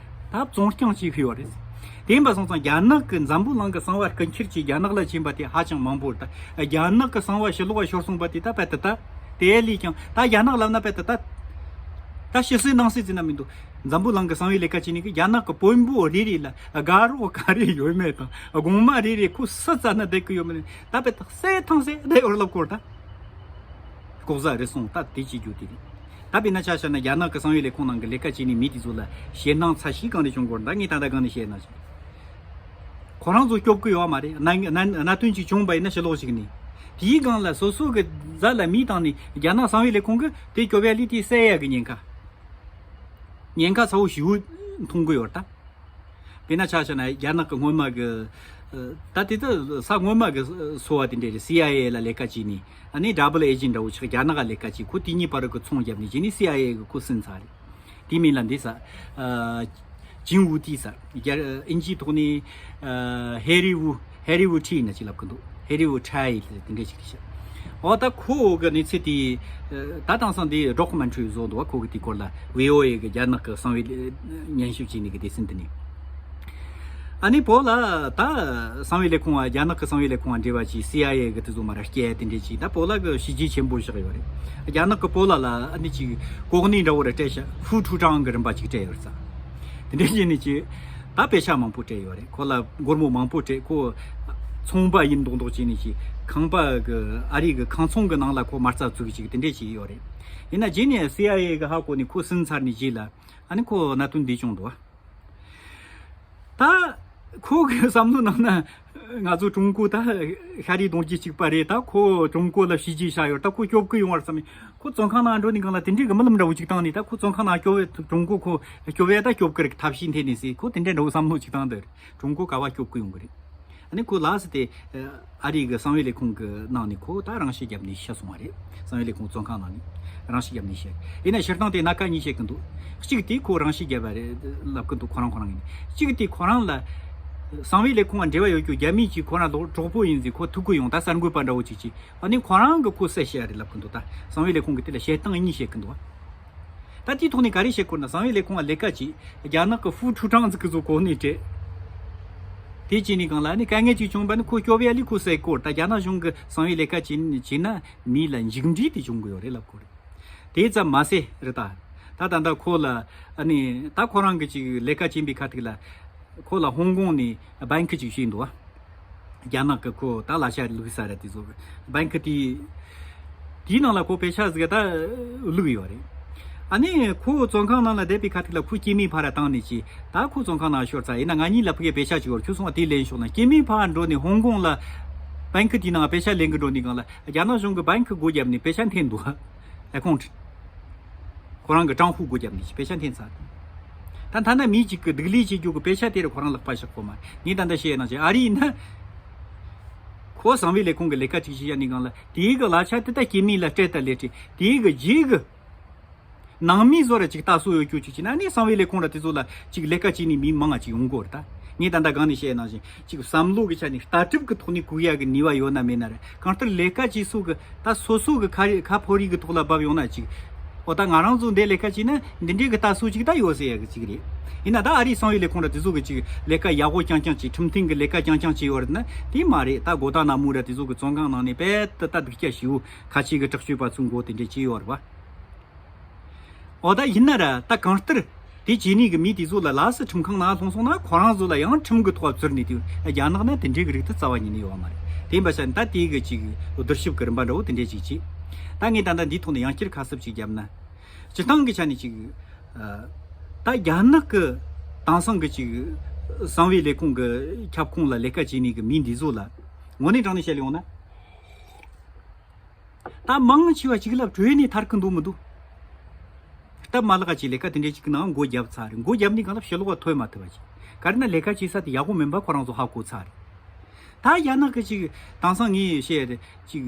ད་བཙོང་རྐྱང་བྱེད་ཀྱི་ཡོད་རེད། དེ་ཡིན་པ་སོང་ཙང་རྒྱ་ནག་གི་འཛམ་བུ་གླིང་གི་གསང་བ་རྐུ་འཁྱེར་གྱིས་རྒྱ་ནག་ལ་ཕྱིན་པ་དེ་ཧ་ཅང་མང་པོ་རེད། ད་རྒྱ་ནག་གི་གསང་བ་ཕྱི་ལོགས་ལ་ཤོར་སོང་པ་དེ་ད་རྦད་དེ་ད་དེ་ལས་ཀྱང་ད་རྒྱ་ནག་ལབ་ན་རྦད་དེ་ད་ད་ཕྱི་སྲིད་ནང་སྲིད་ཟེར་ན་མི་འདུག་འཛམ་བུ་གླིང་གི་གསང་བའི་ལས་ཀ་བྱེད་ནི་གི་རྒྱ་ནག་གི་དཔོན་པོ་རེ་རེ་ལ་དགའ་རོགས་ག་རེ་ཡོད་མེད་དང་དགོང་མ་རེ་རེ་ཁོ་སུ་བཙལ་ན་བསྡད་ཀྱི་ཡོད་མེད་ནི་ད་རྦད་དེ་གསལ་ཐང་གསལ་བསྡད་ཡོད་རེད་ལབ་དགོས་རེད་ད། ལྐོག་ཟ་རེ་ཟུང་ད་དེ་བྱེད་རྒྱུ་དེ་རེད། ད་དཔེར་ན་ཆ་བཞག་ན་རྒྱ་ནག་གི་གསང་བའི་ལས་ཁུངས་ནང་གི་ལས་ཀ་བྱེད་ནི་མི་དེ་ཚོ་ལ་ཞེད་སྣང་ཚ་ཤས་གང་རེ་བྱུང་དགོས་རེད། ད་ངས་ད་ལྟ་གང་ནས་བཤད་ན་ཞིག་ཁོ་རང་ཚོ་སྐྱོབ་གི་ཡོད་མ་རེད། གནད་གནད་གནད་དོན་ཅིག་བྱུང་བ་ཡིན་ན་ཕྱི་ལོགས་ཤིག་ནས། དེའི་སྒང་ལ་སོ་སོ་གི་རྫ་ལ་མི་བཏང་ནས་རྒྱ་ནག་གསང་བའི་ལས་ཁུངས་ཀྱིས་དེ་སྐྱོབ་ཡ་ལས་དེ་བསད་ཡ་གི་ཉེན་ཁ། ཉེན་ཁ་ཚ་བོ་ཞེ་པོ་མཐོང་གི་ཡོད་རེད་ད། དཔེར་ན་ཆ་བཞག་ན་རྒྱ་ནག་གི་སྔོན་མ་གི་ད་དེ་ད་ས་སྔོན་མ་གི་སོ་བ་དེ་འདྲ་རེད། སི་ཨའི་ཨེ་ལ་ལས་ཀ་བྱས་ནས་ཨ་ནི་ཌབ་བལ་ཨེ་ཇེན་ཊི་འདྲ་བོ་ཆགས། རྒྱ་ནག་ལ་ལས་ཀ་བྱས། ཁོ་དེ་གཉིས་བར་གི་ཚོང་བརྒྱབ་ནས་བྱས་ནས་སི་ཨའི་ཨེ་གི་ཁོ་ཟིན་ཚར་རེད། དེའི་མིང་ལ་འདི་ས་ཨ་ཅིན་ཝུ་ཏི་ས་རྒྱ་ཨིན་ཇིའི་ཐོག་ནས་ཨ་ཧེ་རི་ཝུ་ཧེ་རི་ཝུ་ཁྲི་ན་ཅིག་ལབ་གི་འདུག་ཧེ་རི་ཝུ་ཁྲའི་དེ་འདྲ་ཞིག་རེད་ཤག་འོ་ད་ཁོ་གི་གནས་ཚུལ་དེ་ད་དེང་སང་འདི་ཌོ་ཀུ་མེན་ཊ་རི་བཟོ་འདུག་ཁོ་གི་དེ་སྐོར་ལ་བྷི་ཨོ་ཨེ་གི་རྒྱ་ནག་གི་གསང་བའི་སྙན་ཞུ་བྱས་ནས་གི་སྡེ་ཚན་དེ་ནས། ཨ་ནི་བོད་ལ་ད་གསང་བའི་ལས་ཁུངས་བ་རྒྱ་ནག་གི་གསང་བའི་ལས་ཁུངས་བ་འབྲེལ་བ་བྱས། སི་ཨའི་ཨེ་གི་དེ་ཚོ་མར་སྐྱེལ་དེ་འདྲ་བྱས། ད་བོད་ལ་གི་བྱས་རྗེས་ཆེན་པོ་བཞག་ཡོད་རེད། རྒྱ་ནག་གི་བོད་ལ་ལ་ཨ་ནི་ཅིག་གོ་གནས་འདྲ་བོ་རེ་སྤྲད་ཤག་ཧྥུའུ་ཁྲུའུ་ཀྲང་གི་རིམ་པ་ཅིག་སྤྲད་ཡོད་རེད་ས། དེ་འདྲ་བྱས་ནས་ཅིག་ད་པེ་ཤག་མང་པོ་སྤྲད་ཡོད་རེད། ཁོ་ལ་སྒོར་མོ་མང་པོ་སྤྲད། ཁོ་ཚོང་པ་ཡིན་མདོག་མདོག་བྱས་ནས་ཅིག་ཁང་པ་གི་ཨ་རི་གི་ཁང་ཚོང་གི་ནང་ལ་ཁོ་མ་རྩ་བཙུགས་ཅིག་དེ་འདྲ་བྱས་ཡོད་རེད། ཡིན་ན་རྗེས་ནས་སི་ཨའི་ཨེ་གི་ཧ་གོ་ནས་ཁོ་ཟིན་ཚར་ནས་རྗེས་ལ་ཨ་ནི་ཁོ་གནད་དོན་འདི་བྱུང་འདུག་བ། ད་ཁོ་གི་བསམ་བློ་ནང་ན་ང་ཚོ་ཀྲུང་གོ་ད་ཤ་རུས་གདུང་རྒྱུད་གཅིག་པ་རེད། ད་ཁོ་ཀྲུང་གོ་ལ་བྱས་རྗེས་བཞག་ཡོད། ད་ཁོ་སྐྱོབ་གི་ཡོང་བར་བསམ་ནས་ཁོ་བཙོན་ཁང་ནང་འགྲོ་ནས་སྒང་ལ་དེ་འདྲའི་གི་རྨི་ལམ་འདྲ་བོ་ཅིག་བཏང་ནས། ད་ཁོ་བཙོན་ཁང་ནང་སྐྱོབ་བས་ཀྲུང་གོ་ཁོ་སྐྱོབ་བས་ད་སྐྱོབ་གི་རིགས་ཐབས་ཤེས་འཐེན་ནས་ཟེར། ཁོ་དེ་འདྲའི་འདྲ་བོ་བསམ་བློ་ཅིག་བཏང་འདུག་ཀྲུང་གོ་ག་བ་སྐྱོབ་གི་ཡོང་གི་རེད། ཨ་ནི་ཁོ་ལགས་སུ་དེ་ཨ་རིའི་གི་གསང་བའི་ལས་ཁུངས་གི་ནང་ནས་ཁོ་ད་རང་ཤི་བརྒྱབ་ནས་ཤི་སོང་བ་རེད། གསང་བའི་ལས་ཁུངས་བཙོན་ཁང་ནང་ནས་རང་ཤི་བརྒྱབ་ནས་ཤི། ཡིན་ན་སྤྱིར་བཏང་དེ་སྣ་ཁ་གཉིས་བཤད་གི་འདུག་གཅིག་དེ་ཁོ་རང་ཤི་བརྒྱབ་པ་རེད་ལབ་གི་འདུག་ཁོ་རང་ཁོ་རང་ཡིན། གཅིག་དེ་ཁོ་རང་ལ་གསང་བའི་ལས་ཁུངས་ལ་འབྲེལ་བ་ཡོད་རྒྱུ་རྒྱ་མི་གཅིག་ཁོ་རང་ལོ་གྲོགས་པོ་ཡིན་ཟེར་ཁོ་ཐུག་གི་ཡོང་། ད་གསར་འགོད་པ་འདྲ་བོ་གཅིག་གིས་ཨ་ནི་ཁོ་རང་གི་ཁོ་བསད་ཤི་ཡ་རེད་ལབ་གི་འདུག་ད་གསང་བའི་ལས་ཁུངས་གི་དེ་ལ་བཤད་སྟངས་གཉིས་བཤད་གི་འདུག་ད་དེའི་ཐོག་ནས་ག་རེ་བཤད་དགོས་ན། གསང་བའི་ལས་ཁུངས་ལ་ལས་ཀ་བྱེད། རྒྱ་ནག་གི་ཧྥུའུ་ཁྲུའུ་ཀྲང་ཟིག་གི་བཟོ་གོ་ནས་སྤྲད། དེ་བྱས་ནས་གང་ལ་ནི་དཀའ་ངལ་ཅིག་བྱུང་བ་ནི་ཁོ་སྐྱོབ་ཡ་ལས་ཁོ་བསད་གོ། ད་རྒྱ་ནག་གཞུང་གི་གསང་བའི་ལས་ཀ་བྱེད་བྱེད་ན་མི་ལ་མཇུག་འབྲས་དེ་བྱུང་གི་ཡོད་རེད་ལབ་གོ་རེད། དེ་ཙམ་མ་ཟད་རེད་ད། ད་ད་ལྟ་ཁོ་ལ་ཨ་ནི་ད་ཁོ་རང་གི་ཅིག་ལས་ཀ་བྱེད་པའི་ཁ་ཐུག་ལ་ཁོ་ལ་ཧོང་ཀོང་ནས་བྷེང་ཁི་ཅིག་བྱས་འདུག་བ། རྒྱ་ནག་གི་ཁོ་ད་ལ་ཤ་བླུགས་ས་ར་དེ་ཚོ་བྷེང་ཁི་དེའི་དེའི་ནང་ལ་ཁོ་པེ་ཤ་ཟིག་ད་བླུགས་ཡོད་རེད། ཨ་ནི་ཁོ་བཙོན་ཁང་ནང་ལ་བསྡད་པའི་ཁ་ཐུག་ལ་ཁོ་སྐྱེས་མའི་ཕ་ར་བཏང་ནས་ཅི་ད་ཁོ་བཙོན་ཁང་ནང་ཤོར་ཚར། ཡིན་ན་ང་གཉིས་ལ་ཕུག་གི་པེ་ཤ་ཅིག་ཡོད། ཁྱོད་སོང་བ་དེ་ལེན་ཤོག་ན། སྐྱེས་མའི་ཕ་འགྲོ་ནས་ཧོང་ཀོང་ལ་བྷེང་ཁི་དེའི་ནང་པེ་ཤ་ལེན་གི་འགྲོ་ནས་གང་ལ་རྒྱ་ནག་གཞུང་གི་བྷེང་ཁི་སྒོ་བརྒྱབ་ནས་པེ་ཤ་འཐེན་འདུག་ཨ་ཁོང་ཁྲིད། ཁོ་རང་གི་ཀྲང་ཧུ་སྒོ་བརྒྱབ་ནས་པེ་ཤ་འཐེན་ཚར། ད་ཐ་ན་མི་གཅིག་གི་སྡུག་ལས་བྱེད་རྒྱུ་གི་པེ་ཤ་དེ་རུ་ཁོ་རང་ལག་པ་བཞག་གོ་མ། ངས་ད་ལྟ་བཤད་ཡ་ནང་བཞིན་ཨ་རི་ཡིན་ན། ཁོ་གསང་བའི་ལས་ཁུངས་ཀྱི་ལས་ཀ་ཅིག་བྱེད་ཡ་ནི་གང་ལ་དེའི་གི་གླ་ཆ་དེ་ད་སྐྱེས་མི་ལ་སྤྲད་ད་ལས་སྤྲད་དེའི་གི་རྗེས་གི་ནང་མི་བཟོ་ར་ཅིག་ལྟ་སྲོལ་ཡོད་རྒྱུ་ཅིག་བྱས་ན་ནི་གསང་བའི་ལས་ཁུངས་ར་དེ་ཚོ་ལ་ཅིག་ལས་ཀ་བྱེད་ནི་མི་མང་ང་ཅིག་ཡོང་གོ་ར་ད། ངས་ད་ལྟ་གང་ནས་བཤད་ཡ་ནང་བཞིན། ཅིག་བསམ་བློ་གི་ཆ་ནས་ལྟ་གྲུབ་ཀྱི་ཐོག་ནས་གུག་ཡག་གི་ནུས་པ་ཡོད་ན་མེད་ན་རེད། གང་ལྟར་ལས་ཀ་བྱེད་སུ་གི་ད་སོ་སོ་གི་ཁ་རི་ཁ་ཕོ་རི་གི་ཐོག་ལ་བབས་ཡོང་ན་ཅིག་འོ་ད་ང་རང་ཚོ་འདི་ལས་ཀ་བྱེད་ན་འདི་འདྲའི་གི་ལྟ་སྲོལ་ཅིག་ད་ཡོད་ཟེར་ཡག་གི་ཅིག་རེད། ཡིན་ན་ད་ཨ་རིའི་གསང་བའི་ལས་ཁུངས་ར་དེ་ཚོ་གི་ཅིག་ལས་ཀ་ཡག་པོ་རྐྱང་རྐྱང་བྱེད། ཁྲིམས་མཐུན་གི་ལས་ཀ་རྐྱང་རྐྱང་བྱེད་ཡོད་རེད་ན་དེ་མ་རེད། ད་གོ་ད་ན་མུ་ར་དེ་ཚོ་གི་བཙོན་ཁང་ནང་ནས་རྦད་དེ་ད་སྡུག་སྐྱ་ཞེ་པོ་ཁ་ཆེ་གི་དྲག་སྤྱོད་པ་ཚོའི་མགོ་དེ་འདྲས་བྱས་ཡོད་རེད་བ། འོ་ད་ཡིན་ན་ར་ད་གང་ལྟར་དེ་བྱས་ནས་གི་མི་དེ་ཚོ་ལ་ལགས་སུ་ཁྲིམས་ཁང་ནང་ལྷུང་སོང་ན་ཁོ་རང་ཚོ་ལ་ཡང་ཁྲིམས་གི་ཐོག་བཙུར་ནས་དེ་རྒྱ་ནག་ན་དེ་འདྲའི་གི་རིགས་དེ་རྩ་བ་ཉིད་ནས་ཡོད་མ་རེད། དེ་ཡིན་པ་ཤ་ད་དེའི་གི་ཅིག་བསྡུར་ཞིབ་གི་རིམ་པ་འདྲ་བོ་དེ་འདྲས་ཅིག་བྱས། ད་ངས་ད་ལྟ་འདིའི་ཐོག་ནས་ཡང་བསྐྱར་ཁ་གསབ་ཅིག་བརྒྱབ་ན། སྤྱིར་བཏང་གི་ཆ་ནས་ཅིག་ད་རྒྱ་ནག་གི་དེང་སང་གི་ཅིག་གསང་བའི་ལས་ཁུངས་གི་ཁྱབ་ཁོངས་ལ་ལས་ཀ་བྱེད་ནས་གི་མི་འདི་ཚོ་ལ་དངོས་གནས་དྲང་གནས་བཤད་ཡོང་ན། ད་མང་ཆེ་བ་གཅིག་ལ་བྲོས་ནས་ཐར་གི་འདུག་མི་འདུག་སྟབས་མ་ལེགས་ཅིག་ལས་ཀ་དེ་འདྲའི་ཅིག་གི་ནང་མགོ་བརྒྱབ་ཚར་རེད། མགོ་བརྒྱབ་ནས་གང་ལ་ཕྱི་ལོགས་ཐོན་མ་ཐུབ་པ་ཅིག་ག་རེ་ན་ལས་ཀ་བྱེད་ས་དེ་ཡག་པོ་མིན་པ་ཁོ་རང་ཚོ་ཧ་གོ་ཚར་རེད། ད་རྒྱ་ནག་གི་ཅིག་དེང་སང་ངས་བཤད་རེད་ཅིག་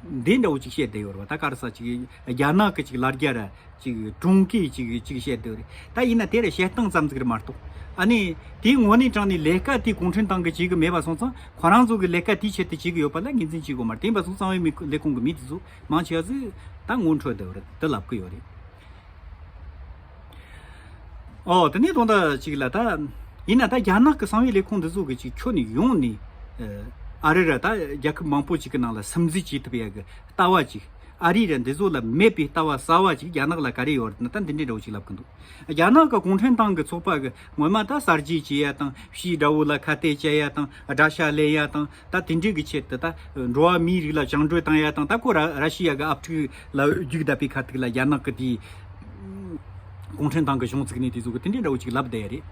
འདི་འདྲ་བོ་ཅིག་བཤད་བསྡད་ཡོད་རེད་བ། ད་ག་རེ་ཟེར་ཅིག་རྒྱ་ནག་གི་ཅིག་ལ་རྒྱ་ར་ཅིག་ཀྲུང་གོས་ཅིག་ཅིག་བཤད་བསྡད་ཡོད་རེད། ད་ཡིན་ན་དེ་ར་བཤད་སྟངས་ཙམ་ཟིག་རེད་མ་གཏོགས། ཨ་ནི་དེའི་དངོས་གནས་དྲང་ནས་ལས་ཀ་དེ་གུང་ཁྲན་ཏང་གིས་བྱེད་གི་མེད་པ་སོང་ཙང་ཁོ་རང་ཚོ་གི་ལས་ཀ་དེའི་ཆེད་དུ་བྱེད་གི་ཡོད་པ་ལ་ངོས་འཛིན་བྱེད་དགོས་མ་རེད། དེ་ཡིན་པ་སོང་ཙང་གསང་བའི་ལས་ཁུངས་གི་མི་དེ་ཚོ་མང་ཆེ་བ་ཟིག་ད་ངོ་འཕྲོད་བསྡད་ཡོད་རེད། དེ་ལབ་གི་ཡོད་རེད། ཨོ་དེ་ནས་དོན་དག་ཅིག་ལ་ད། ཡིན་ན་ད་རྒྱ་ནག་གི་གསང་བའི་ལས་ཁུངས་འདི་ཚོ་གི་ཅིག་ཁྱོན་ནས་ཡོང་ནས་ཨ་རི་ར་ད་རྒྱལ་ཁབ་མང་པོ་ཅིག་གི་ནང་ལ་སིམ་འཛུལ་བྱེད་ཐུབ་ཡ་གི་ལྟ་བ་ཅིག་ ཨ་རི་ར་འདི་ཚོ་ལ་མེད་པའི་ལྟ་བ་གསར་བ་ཅིག་རྒྱ་ནག་ལ་ག་རེ་ཡོད་རེད་ན། ད་འདི་འདྲའི་འདྲ་བོ་ཅིག་ལབ་གི་འདུག་རྒྱ་ནག་གི་གུང་ཁྲན་ཏང་གི་ཚོགས་པ་གི་ངོ་མ་ད་གསར་བརྗེ་བྱེད་ཡ་དང་། ཕྱིའི་དགྲ་བོ་ལ་ཁ་གཏད་བཅག་ཡ་དང་། དགྲ་ཤ་ལེན་ཡ་དང་། ད་དེ་འདྲའི་གི་ཆེད་དུ་ད་འགྲོ་བ་མིའི་རིགས་ལ་བཅིངས་འགྲོལ་བཏང་ཡ་དང་། ད་ཁོ་ར་ར་ཤི་ཡ་གི་ཨབ་ཕྲུག་ལ་རྒྱུག་བསྡད་པའི་ཁ་ཐུག་ལ་རྒྱ་ནག་གི་དེའི་གུང་ཁྲན་ཏང་གི་གཞུང་བཙུགས་ནས་དེ་ཚོ་གི་དེ་འདྲའི་འདྲ་བོ་ཅིག་ལབ་བསྡད་ཡ་རེད།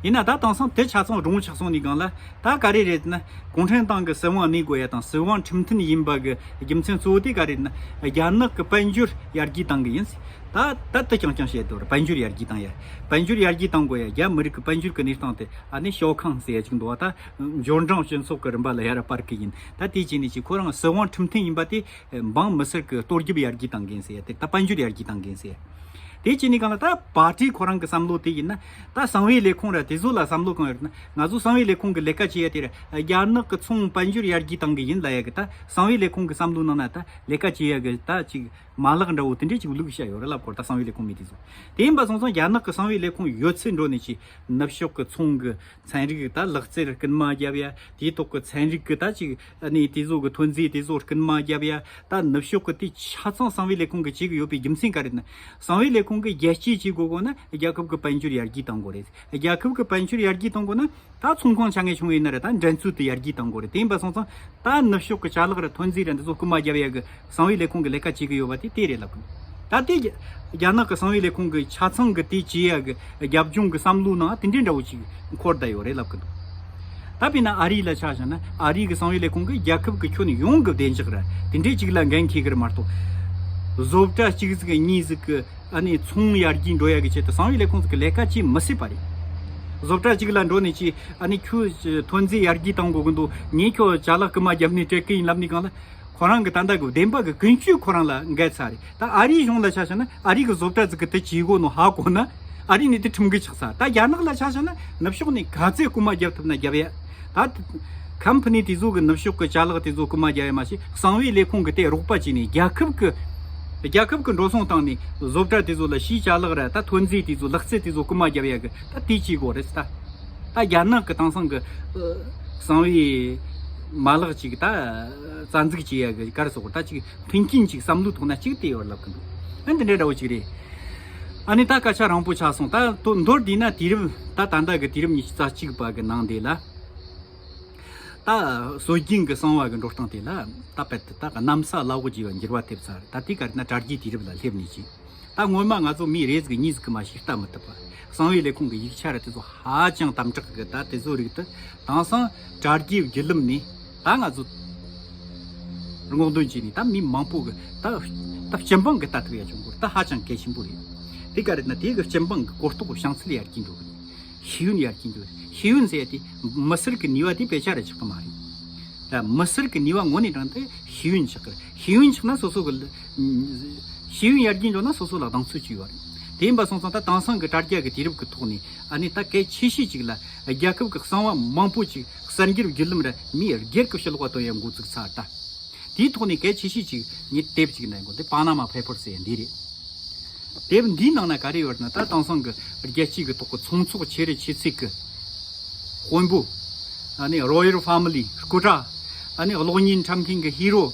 ཡིན་ན་ད་དེང་སང་དེ་ཆ་ཚང་སྒྲུང་ཆགས་སོང་ནས་སྒང་ལ། ད་ག་རེ་རེད་ན། གུང་ཁྲན་ཏང་གི་སྲིད་དབང་གནས་དགོས་ཡ་དང་། སྲིད་དབང་ཁྲིམས་མཐུན་ཡིན་པ་གི་རྒྱུ་མཚན་གཙོ་བོ་དེ་ག་རེ་རེད་ན། རྒྱ་ནག་གི་དཔལ་འབྱོར་ཡར་རྒྱས་བཏང་གི་ཡིན། ད་ད་ལྟ་རྐྱང་རྐྱང་བཤད་དོ་ར། དཔལ་འབྱོར་ཡར་རྒྱས་བཏང་ཡ། དཔལ་འབྱོར་ཡར་རྒྱས་བཏང་དགོས་ཡ། རྒྱ་མི་རིགས་ཀྱི་དཔལ་འབྱོར་གྱི་གནས་སྟངས་དེ་ཨ་ནི་ཤོག་ཁང་ཟེར་ཡ་ཅིག་འདུག་བ། ད་འབྱོར་འབྲིང་སྤྱི་ཚོགས་ཀྱི་རིམ་པ་ལ་ཡར་སྤར་གི་ཡིན། ད་དེ་བྱས་ནས་ཅིག་ཁོ་རང་སྲིད་དབང་ཁྲིམས་མཐུན་ཡིན་པ་དེ་འབངས་མི་སེར་གྱི་ལྟོ་རྒྱབ་ཡར་རྒྱས་བཏང་གི་ཡིན་ཟེར་ཡ། དེ་ད་དཔལ་འབྱོར་ཡར་རྒྱས་བཏང་གི་ཡིན་ཟེར་ཡ། དེ་བྱས་ནས་གང་ལ་ད་པར་ཊི་ཁོ་རང་གི་བསམ་བློ་དེ་ཡིན་ན། ད་གསང་བའི་ལས་ཁུངས་ར་དེ་ཚོ་ལ་བསམ་བློ་གང་ཡོད་ན། ང་ཚོ་གསང་བའི་ལས་ཁུངས་ཀྱི་ལས་ཀ་བྱེད་ཡ་དེ་ར་རྒྱ་ནག་གི་ཚོང་དཔལ་འབྱོར་ཡར་རྒྱས་བཏང་གི་ཡིན་ལབ་ཡ་གི། ད་གསང་བའི་ལས་ཁུངས་ཀྱི་བསམ་བློ་ནང་ན་ད་ལས་ཀ་བྱེད་ཡ་གི་ད་ཅིག་མ་ལག་འདྲ་བོ་དེ་འདྲས་ཅིག་བླུགས་བཞག་ཡོད་རེད་ལབ་ཀྱི་ཡོད་རེད། ད་གསང་བའི་ལས་ཁུངས་མི་དེ་ཚོ། དེ་ཡིན་པ་སོང་ཙང་རྒྱ་ནག་གི་གསང་བའི་ལས་ཁུངས་ཡོད་ཚད་འགྲོ་ནས་ཅིག་ནུབ་ཕྱོགས་ཀྱི་ཚོང་གི་ཚན་རིག་ད་ལག་རྩལ་རྐུན་མ་རྒྱབ་ཡ། དེའི་ཐོག་གི་ཚན་རིག་གི་ད་ཅིག་ཨ་ནི་དེ་ཚོ་གི་ཐོན་རྫས་དེ་ཚོ་རྐུན་མ་རྒྱབ་ཡ། ད་ནུབ་ཕྱོགས་གི་དེ་ཆ་ཚང་གསང་བའི་ལས་ཁུངས་གི་བྱེད་གི་ཡོད་པའི་རྒྱུ་མཚན་ག་རེ་ན། གསང་བའི་ལས་ཁུངས་གི་རྒྱལ་སྤྱིའི་བྱེད་སྒོ་གོ་ན་རྒྱལ་ཁབ་གི་དཔལ་འབྱོར་ཡར་རྒྱས་གཏང་དགོས་རེད། རྒྱལ་ཁབ་གི་དཔལ་འབྱོར་ཡར་རྒྱས་གཏང་དགོས་ན། ད་ཚོང་ཁང་ཆ་ངེས་ཆུང་ངེས་ཡིན་ན་ར་ད་འགྲན་རྩོད་དེ་ཡར་རྒྱས་གཏང་དགོས་རེད། དེ་ཡིན་པ་སོང་ཙང་ད་ནུབ་ཕྱོགས་ཀྱི་ཅ་ལག་ར་ཐོན་རྫས་ར་འདི་ཚོ་རྐུན་མ་རྒྱབ་ཡ་གི་གསང་བའི་ལས་ཁུངས་ཀྱི་ལས་ཀ་བྱེད་ཀྱི་ཡོད་པ་དེ་དེ་རེད་ལབ་གི་འདུག་ད་དེ་རྒྱ་རྒྱ་ནག་གི་གསང་བའི་ལས་ཁུངས་ཀྱི་ཆ་ཚང་གི་དེ་བྱེད་ཡ་གི་རྒྱབ་ལྗོངས་ཀྱི་བསམ་བློ་ནང་དེ་འདྲའི་འདྲ་བོ་ཅིག་འཁོར་བསྡད་ཡོད་རེད་ལབ་གི་འདུག་ད་དཔེར་ན་ཨ་རི་ལ་ཆ་བཞག་ན། ཨ་རི་གི་གསང་བའི་ལས་ཁུངས་ཀྱིས་རྒྱལ་ཁབ་ཀྱི་ཁྱོན་ཡོངས་ཀྱི་བདེ་འཇགས་ར་དེ་འདྲའི་ཅིག་ལ་འགན་འཁྱེར་གི་རེད་མ་གཏོགས། བཟོ་གྲྭ་གཅིག་ཟིག་གཉིས་ཟིག་གི་ཨ་ནི་ཚོང་ཡར་རྒྱས་འགྲོ་ཡ་གི་ཆེད་དུ་གསང་བའི་ལས་ཁུངས་ཟིག་གི་ལས་ཀ་བྱེད་མི་སྲིད་པ་རེད། བཟོ་གྲྭ་གཅིག་ལ་འགྲོ་ནས་ཅིག་ཨ་ནི་ཁྱོད་ཐོན་རྫས་ཡར་རྒྱས་གཏང་དགོས་གི་འདུག་ངས་ཁྱོད་ཅ་ལག་རྐུན་མ་བརྒྱབ་ནས་སྤྲད་གི་ཡིན་ལབ་ནས་གང་ལ། ཁོ་རང་གི་ད་ལྟ་གི་བདེན་པ་གི་ཀུན་སྤྱོད་ཁོ་རང་ལ་འགལ་ཚར་རེད། ད་ཨ་རིའི་གཞུང་ལ་ཆ་བཞག་ན། ཨ་རི་གི་བཟོ་གྲྭ་ཟིག་གི་དེ་བྱེད་དགོས་ནོ་ཧ་གོ་ན། ཨ་རི་ནས་དེ་ཁྲིམས་འགལ་ཆགས་ཚར། ད་རྒྱ་ནག་ལ་ཆ་བཞག་ན། ནུབ་ཕྱོགས་ནས་ག་ཚད་རྐུན་མ་རྒྱབ་ཐུབ་ན་རྒྱབ་ཡ། ད་ཁམ་ཕ་ནི་དེ་ཚོ་གི་ནུབ་ཕྱོགས་གི་ཅ་ལག་དེ་ཚོ་རྐུན་མ་རྒྱབ་ཡ་མ་ཤེས། གསང་བའི་ལས་ཁུངས་གི་དེ་རོགས་པ་བྱས་ནས་རྒྱལ་ཁབ་གི་རྒྱལ་ཁབ་གི་འགྲོ་སོང་བཏང་ནས་བཟོ་གྲྭ་དེ་ཚོ་ལ་ཕྱིའི་ཅ་ལག་ར་ད་ཐོན་རྫས་དེ་ཚོ་ལག་རྩལ་དེ་ཚོ་རྐུན་མ་རྒྱབ་ཡ་གི་ད་དེ་བྱེད་དགོས་རེད་ད། ད་རྒྱ་ནག་གི་དེང་སང་གི་ཨ་གསང་བའི་མ་ལག་ཅིག་ད་རྩ་འཛུགས་བྱེད་ཡ་གི་ག་རེ་ཟེར་དགོས། ད་ཅིག་མཐུན་རྐྱེན་ཅིག་བསམ་བློའི་ཐོག་ན་ཅིག་བལྟས་ཡོད་ལབ་གི་འདུག་ཨ་འདི་འདྲའི་འདྲ་བོ་ཅིག་རེད། ཨ་ནི་ད་སྐད་ཆ་རིང་པོ་ཆགས་སོང་། ད་དོ་མདོར་བསྡུས་ན་དུས་རབས་ད་ད་ལྟ་གི་དུས་རབས་ཉི་ཤུ་རྩ་གཅིག་པ་གི་ནང་དེ་ལ། ད་སྲོལ་རྒྱུན་གྱི་གསང་བ་གི་འགྲོ་སྟངས་དེ་ལ་ད་རྦད་དེ་ད་གནམ་ས་བླ་འོག་བརྗེ་བ་འགྱུར་བ་ཐེབས་ཚར། ད་དེ་ག་རེ་ན་དྲ་རྒྱའི་དུས་རབས་ལ་སླེབས་ནས་ཅི། ད་སྔོན་མ་ང་ཚོ་མི་རེ་ཟིག་གཉིས་ཟིག་གི་མ་ཞིག་ལྟ་མི་ཐུབ་པ། གསང་བའི་ལས་ཁུངས་ཀྱི་ཡིག་ཆ་ར་དེ་ཚོ་ཧ་ཅང་དམ་དྲག་གི། ད་དེ་ཚོ་རིགས་དེ་དེང་སང་དྲ་རྒྱའི་བརྒྱུད་ལམ་ནས་ད་ང་ཚོ་སྔོག་འདོན་བྱས་ནས་ད་མི་མང་པོ་གི་ད་ད་སྤྱི་འབངས་གི་ལྟ་ཐུབ་ཡ་བྱུང་གི་རེད། ད་ཧ་ཅང་གལ་ཆེན་པོ་རེད། དེ་ག་རེ་ན་དེ་གི་སྤྱི་འབངས་གི་གོ་རྟོགས་བྱང་ཚད་ཡར་རྒྱས་འགྲོ་གི་རེད། ཤེས་ཡོན་ཡར་རྒྱས་འགྲོ་རེད། ཤེས་ཡོན་ཟེར་ཡ་དེ་མི་སེར་གི་ནུས་པ་དེ་དཔེ་ཆ་ར་ཆགས་གི་མ་རེད། ད་མི་སེར་གི་ནུས་པ་དངོས་གནས་དྲང་དེ་ཤེས་ཡོན་ཆགས་གི་རེད། ཤེས་ཡོན་ཆགས་ན་སོ་སོ་གི་ཤེས་ཡོན་ཡར་རྒྱས་འགྲོ་ན་སོ་སོ་ལ་གདེང་ཚོད་ཅིག་ཡོད་རེད། དེ་ཡིན་པ་སོང་ཙང་ད་དེང་སང་གི་དྲ་རྒྱ་གི་དུས་རབས་གི་ཐོག་ནས་ཨ་ནི་ད་གལ་ཆེ་ཤོས་ཅིག་ལ་རྒྱལ་ཁབ་གི་གསང་བ་མང་པོ་ཅིག་གསར་འགྱུར་བརྒྱུད་ལམ་ར་མི་སྒེར་གི་ཕྱི་ལོགས་པ་སྟོན་ཡ་འགོ་བཙུགས་ཚར་ད། དེའི་ཐོག་ནས་གལ་ཆེ་ཤོས་ཅིག་ངས་དེབ་ཅིག་ནས་འགོ་དེ་པ་ན་མ་ཕེ་པར་ཟེར་ཡ་འདི་རེད། དེབ་འདིའི་ནང་ན་ག་རེ་ཡོད་ན། ད་དེང་སང་གི་རྒྱལ་སྤྱི་གི་ཐོག་གི་ཚོང་ཚོགས་ཆེ་རུ་ཆེ་ཚད་གི་དཔོན་པོ། ཨ་ནི་རོ་ཡལ་ཕ་མི་ལི་སྐུ་དྲག་ཨ་ནི་གློག་བརྙན་འཁྲབ་མཁན་གི་ཧི་རོ།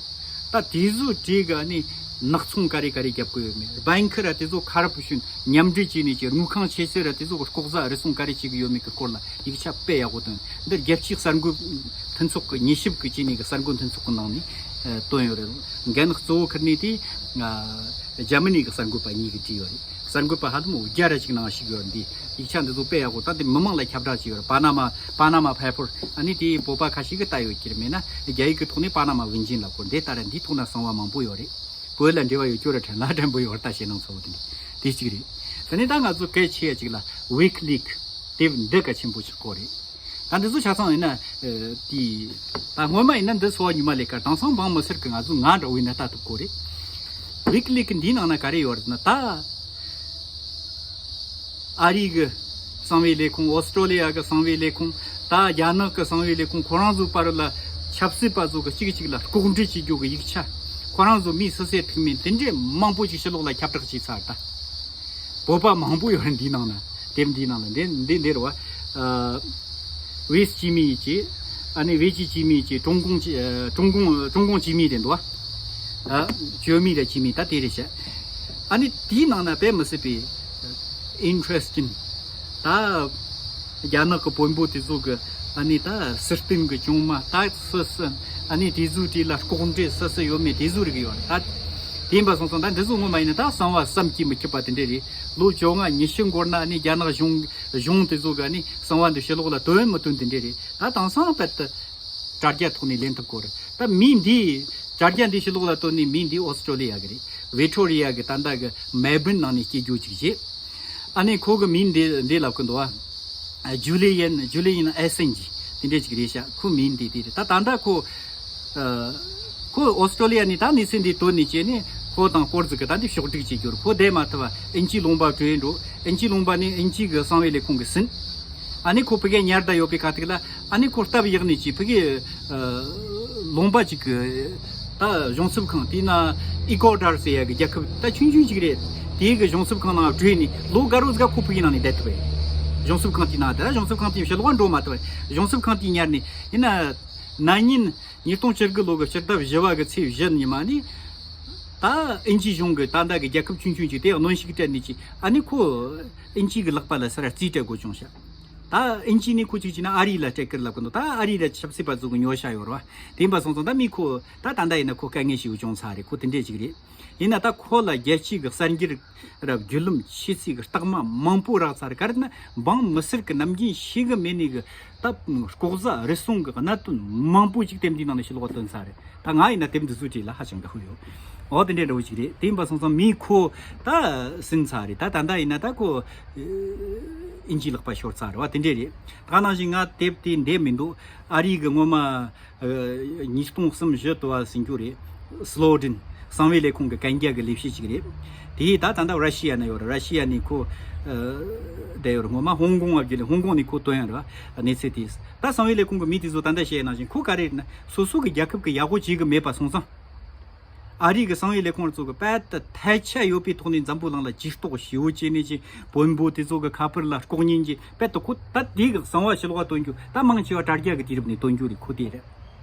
ད་དེ་ཚོ་གྲས་གི་ཨ་ནི་ནག་ཚོང་ག་རེ་ག་རེ་རྒྱབ་གི་ཡོད་མེད། བྷེང་ཁི་ར་དེ་ཚོ་ཁ་རབ་ཤུན་མཉམ་འབྲེལ་བྱས་ནས་ཀྱི་དངུལ་ཁང་ཆེ་ཤོས་ར་དེ་ཚོ་གི་ལྐོག་ཟ་རུལ་སུངས་ག་རེ་བྱེད་གི་ཡོད་མེད་གི་སྐོར་ལ་ཡིག་ཆ་དཔེ་ཡག་པོ་བཏོན། འདིར་རྒྱལ་སྤྱིའི་གསར་འགོད་མཐུན་ཚོགས་ཀྱི་ཉེ་ཞིབ་ཀྱི་བྱས་ནས་ཀྱི་གསར་འགོད་མཐུན་ཚོགས་ཀྱི་ནང་ནས་ཨ་བཏོན་ཡོད་རེད། འགན་གཙོ་བོ་ཁུར་ནས་དེ་ཨ་རྒྱ་མི་ནས་ཀྱི་གསར་འགོད་པ་གཉིས་ཀྱིས་བྲིས་ཡོད་རེད། གསར་འགོད་པ་ཧ་ལམ་བརྒྱ་ར་ཅིག་ནང་ཞུགས་ཡོད་རེད། འདི་ཡིག་ཆ་འདི་ཚོ་དཔེ་ཡག་པོ། ད་འདི་མི་མང་ལ་ཁྱབ་བསྒྲགས་བྱས་ཡོད་རེད། པ་ན་མ་པ་ན་མ་ཕེ་པར། ཨ་ནི་དེའི་བོད་པ་ཁ་ཤས་ཀྱིས་ལྟ་ཡོད་ཀྱི་རེད། མེད་ན་རྒྱ་ཡིག་གི་ཐོག་ནས་པ་ན་མ་བིན་ཅིན་ལབ་དགོས། འདི་ལྟར་འདིའི་ཐོག་ན་གསང་བ་མང་པོ་ཡོད་རེད། བོད་ལ་འབྲེལ་བ་ཡོད་རྒྱུ་ར་དྲན་ལ་དྲན་པོ་ཡོད་རེད། ད་ཞེད་སྣང་ཚ་བོ་དེ་འདྲ་དེ་གཅིག་རེད། དེ་ནས་ད་ང་ཚོ་གལ་ཆེ་ཡ་གཅིག་ལ་ཝི་ཀི་ལིག་དེབ་འདི་གལ་ཆེན་པོ་ཆགས་ཀྱི་རེད། ད་འདི་ཚོ་ཆ་ཚང་ཡིན་ན་ཨ་དེ་ད་སྔོན་མ་ཡིན་ན་འདི་འཚོ་བ་ཉི་མ་ལས་ཀ་དེང་སང་འབངས་མི་སེར་གི་ང་ཚོ་ང་འདྲ་བོ་ཡིན་ན་ལྟ་ཐུབ་ཀྱི་རེད། ཝི་ཀི་ལིག་འདིའི་ནང་ན་ག་རེ་ཡོད་རེད་ན། ད་ཨ་རི་གི་གསང་བའི་ལས་ཁུངས། ཨོ་སི་ཀྲོ་ལི་ཡ་གི་གསང་བའི་ལས་ཁུངས། ད་རྒྱ་ནག་གི་གསང་བའི་ལས་ཁུངས། ཁོ་རང་ཚོའི་བར་ལ་ཆབ་སྲིད་པ་ཚོ་གི་གཅིག་གཅིག་ལ་ལྐོག་འབྲེལ་བྱེད་རྒྱུ་གི་ཡིག་ཆ། ཁོ་རང་ཚོ་མིའི་སུ་སེ་ཐུག་མིན་དེ་འདྲའི་མང་པོ་ཞིག་ཕྱི་ལོགས་ལ་ཁྱབ་བསྒྲགས་བྱས་ཚར་ད། བོད་པ་མང་པོ་ཡོད་རེད་འདིའི་ནང་ན། དེབ་འདིའི་ནང་ལ་འདི་འདི་འདི་རེད་བ། ཨ་ཝེ་སི་ཅི་མི་ཡི་ཅི། ཨ་ནི་ཝེ་ཅི་ཅི་མི་ཡི་ཅི། ཀྲུང་གུང་ཅི། ཨ་ཀྲུང་གུང་ཀྲུང་གུང་ཅི་མི་དེ་འདུག་བ། ཨ། བཅོས་མིན་ར་བཅོས་མིན་ད་དེ་རེད་ཤག་ཨ་ནི་དེའི་ནང་ན་དཔེ་མི་སྲིད་པའི་ཨིན་ཊི་རེ་སི་ཊིང་། ད་རྒྱ་ནག་གི་བོན་པོ་དེ་ཚོ་གི་ཨ་ནི་ད་སྲིད་དོན་གི་བྱུང་མ་ད་སུ་སུ་ཨ་ནི་དེ་ཚོའི་གྲས་ལ་ལྐོག་འདྲེན་སུ་སུ་ཡོད་མེད་དེ་ཚོ་རིག་ཡོད་རེད། ད་དེ་ཡིན་པ་སོང་ཙང་ད་འདི་ཚོ་ངོ་མ་ཡིན་ན་ད་གསང་བ་བསམ་གྱིས་མི་ཁྱབ་པ་དེ་འདྲ་རེད། ལོ་བཅོ་ལྔ་ཉི་ཤུ་འགོར་ན་ཨ་ནི་རྒྱ་ནག་གཞུང་གཞུང་དེ་ཚོ་གི་ཨ་ནི་གསང་བ་འདི་ཕྱི་ལོགས་ལ་བཏོན་མི་བཏོན་དེ་འདྲ་རེད། ད་དེང་སང་དཔེ་ད། དྲ་རྒྱ་ཐོག་ནས་ལེན་ཐུབ་ཀྱི་རེད། ད་མིའི་འདི་དྲ་རྒྱ་འདི་ཕྱི་ལོགས་ལ་བཏོན་ནས་མིའི་འདི་ཨོ་སི་ཀྲོ་ལི་ཡ་གི་རེད། ཝི་ཀྲོ་རི་ཡ་གི་ད་ལྟ་གི་མེལ་བྷོན་ནང་ནས་སྐྱེས་རྒྱུ་ཅིག་བྱས། ཨ་ནི་ཁོ་གི་མིང་འདི་འདི་ལབ་ཀྱི་འདུག་ཨ། ཇུ་ལི་ཡན་ཇུ་ལི་ཡན་ཨེ་སན་ཇི་དེ་འདྲ་ཅིག་རེད་ཤག་ཁོ་མིང་འདི་དེ་རེད། ད་ད་ལྟ་ཁོ་ཨ། ཁོ་ཨོ་སི་ཀྲོ་ལི་ཡ་ནས་ད་གནས་ཚུལ་འདི་བཏོན་ནས་བྱས་ནས་ཁོ་དང་སྐོར་ཟིག་གི་ད་འདི་ཕྱོགས་སྒྲིག་བྱེད་རྒྱུ་རེད། ཁོ་བསྡད་མ་ཐུབ་པ་ཨིན་ཇིའི་ལུང་པ་བྲོས་འགྲོ། ཨིན་ཇིའི་ལུང་པ་ནས་ཨིན་ཇི་གི་གསང་བའི་ལས་ཁུངས་གི་ཟིན། ཨ་ནི་ཁོ་ཕ་གིར་ཉར་བསྡད་ཡོད་པའི་ཁ་ཐུག་ལ། ཨ་ནི་ཁོ་སྟབས་ཡག་ནས་ཅིག་ཕ་གི་ཨ། ལུང་པ་ཅིག་གི་ད་གཞུང་ཚབ་ཁང་དེ་ན་ཨི་ཀོ་ཌར་ཟེར་ཡ་གི་རྒྱལ་ཁབ་ད་ཆུང་ཆུང་ཅིག་རེད། དེའི་གི་གཞུང་ཚབ་ཁང་ནང་བྲོས་ནས་ལོ་དགའ་རོ་ཟིག་ཁོ་ཕ་གི་ནང་ནས་བསྡད་ཐུབ་པས། གཞུང་ཚབ་ཁང་དེའི་ནང་དེ་གཞུང་ཚབ་ཁང་དེའི་ཕྱི་ལོགས་འགྲོ་མ་ཐུབ་པས། གཞུང་ཚབ་ཁང་དེའི་ཉར་ནས་ཡིན་ན་ན་ཉིན་ཉིས་སྟོང་བཅུ་དགུ་ལོ་གི་ཕྱི་ཟླ་བཞི་བ་གི་ཚེས་བཞི་ཉི་མ་ནས་ད་ཨིན་ཇི་གཞུང་གི་ད་ལྟ་གི་རྒྱལ་ཁབ་ཆུང་ཆུང་ཅིག་དེ་གནོན་ཤུགས་སྤྲད་ནས་ཅིག་ཨ་ནི་ཁོ་ཨིན་ཇི་གི་ལག་པ་ལ་ས་ར་རྩིས་སྤྲད་དགོས་བྱུང་ཤག་ད་ཨིན་ཇི་ནས་ཁོ་ཅིག་བྱས་ན་ཨ་རི་ལ་སྤྲད་ཀིར་ལབ་གི་འདུག་ད་ཨ་རི་ལ་ཆབ་སྲིད་པ་ཚོ་གི་ཉོ་ཤ་ཡོད་རེད་བ། དེ་ཡིན་པ་སོང་ཙང་ད་མི་ཁོ་ད་ད་ལྟ་ཡིན་ན་ཁོ་དཀའ་ངལ་ཞིག་བྱུང་ཚར་རེད། ཁོ་དེ་འདྲས་ཅིག་རེད། ཡིན་ན་ད་ཁོ་ལ་རྒྱལ་སྤྱི་གི་གསར་འགྱུར་ར་བརྒྱུད་ལམ་ཆེ་ཚིག་གི་རྟགས་མ་མང་པོ་རག་ཚར། ག་རེ་ན་འབངས་མི་སེར་གི་ནམ་རྒྱུན་ཤེས་གི་མེད་ནི་གི་ད་ལྐོག་ཟ་རུལ་སུངས་གི་གནད་དོན་མང་པོ་ཅིག་དེབ་འདིའི་ནང་ནས་ཕྱི་ལོགས་བཏོན་ཚར་རེད། ད་ང་ཡིན་ན་དེབ་འདི་ཚོའི་གྲས་ལ་ཧ་ཅང་དགའ་པོ་ཡོད། འོ་དེ་འདྲའི་འདྲ་བོ་ཅིག་རེད། དེ་ཡིན་པ་སོང་ཙང་མིས་ཁོ་ད་ཟིན་ཚར་རེད། ད་ད་ལྟ་ཡིན་ན་ད་ཁོ་ཨིན་ཇིའི་ལག་པ་ཤོར་ཚར་རེད་བ། དེ་འདྲས་རེད། ད་ནང་བཞིན་ང་དེབ་དེ་འདེབས་མི་འདུག་ཨ་རི་གི་སྔོན་མ། ཉིས་སྟོང་གསུམ་བཞི་དུ་བ་ཟིན་རྒྱུ་རེད། སི་ལོ་ཌིན་གསང་བའི་ལས་ཁུངས་ཀྱི་གན་རྒྱ་གི་ལས་བྱེད་ཅིག་རེད། དེས་ད་ད་ལྟ་ར་ཤི་ཡ་ན་ཡོད་རེད། ར་ཤི་ཡ་ནས་ཁོ་བསྡད་ཡོད་རེད། སྔོན་མ་ཧོང་ཀོང་བརྒྱུད་ལས་ཧོང་ཀོང་ནས་ཁོ་བཏོན་ཡོད་རེད་བ། གནས་ཚུལ་དེ་ད་གསང་བའི་ལས་ཁུངས་ཀྱི་མི་དེ་ཚོ་ད་ལྟ་བཤད་ཡ་ནང་བཞིན་ཁོ་ག་རེ་རེད་ན་སོ་སོ་གི་རྒྱལ་ཁབ་ཀྱི་ཡག་པོ་བྱེད་གི་མེད་པ་སོང་ཙང་། ཨ་རི་གི་གསང་བའི་ལས་ཁུངས་ཚོ་གི་དཔལ་དུ་ཐལ་ཆ་ཡོད་པའི་ཐོག་ནས་འཛམ་བུ་གླིང་ལ་ཇུས་གཏོགས་ཞེ་པོ་བྱས་ནས་ཀྱི་བོན་པོ་དེ་ཚོ་གི་ཁ་པར་ལ་ལྐོག་ཉན་གྱི་དཔལ་དུ་ཁོ་ད་དེ་གི་གསང་བ་ཕྱི་ལོགས་བཏོན་རྒྱུ་ད་མང་ཆེ་བ་དྲ་རྒྱ་གི་དུས་རབས་ནས་བཏོན་རྒྱུ་རེད། ཁོ་དེ་རེད།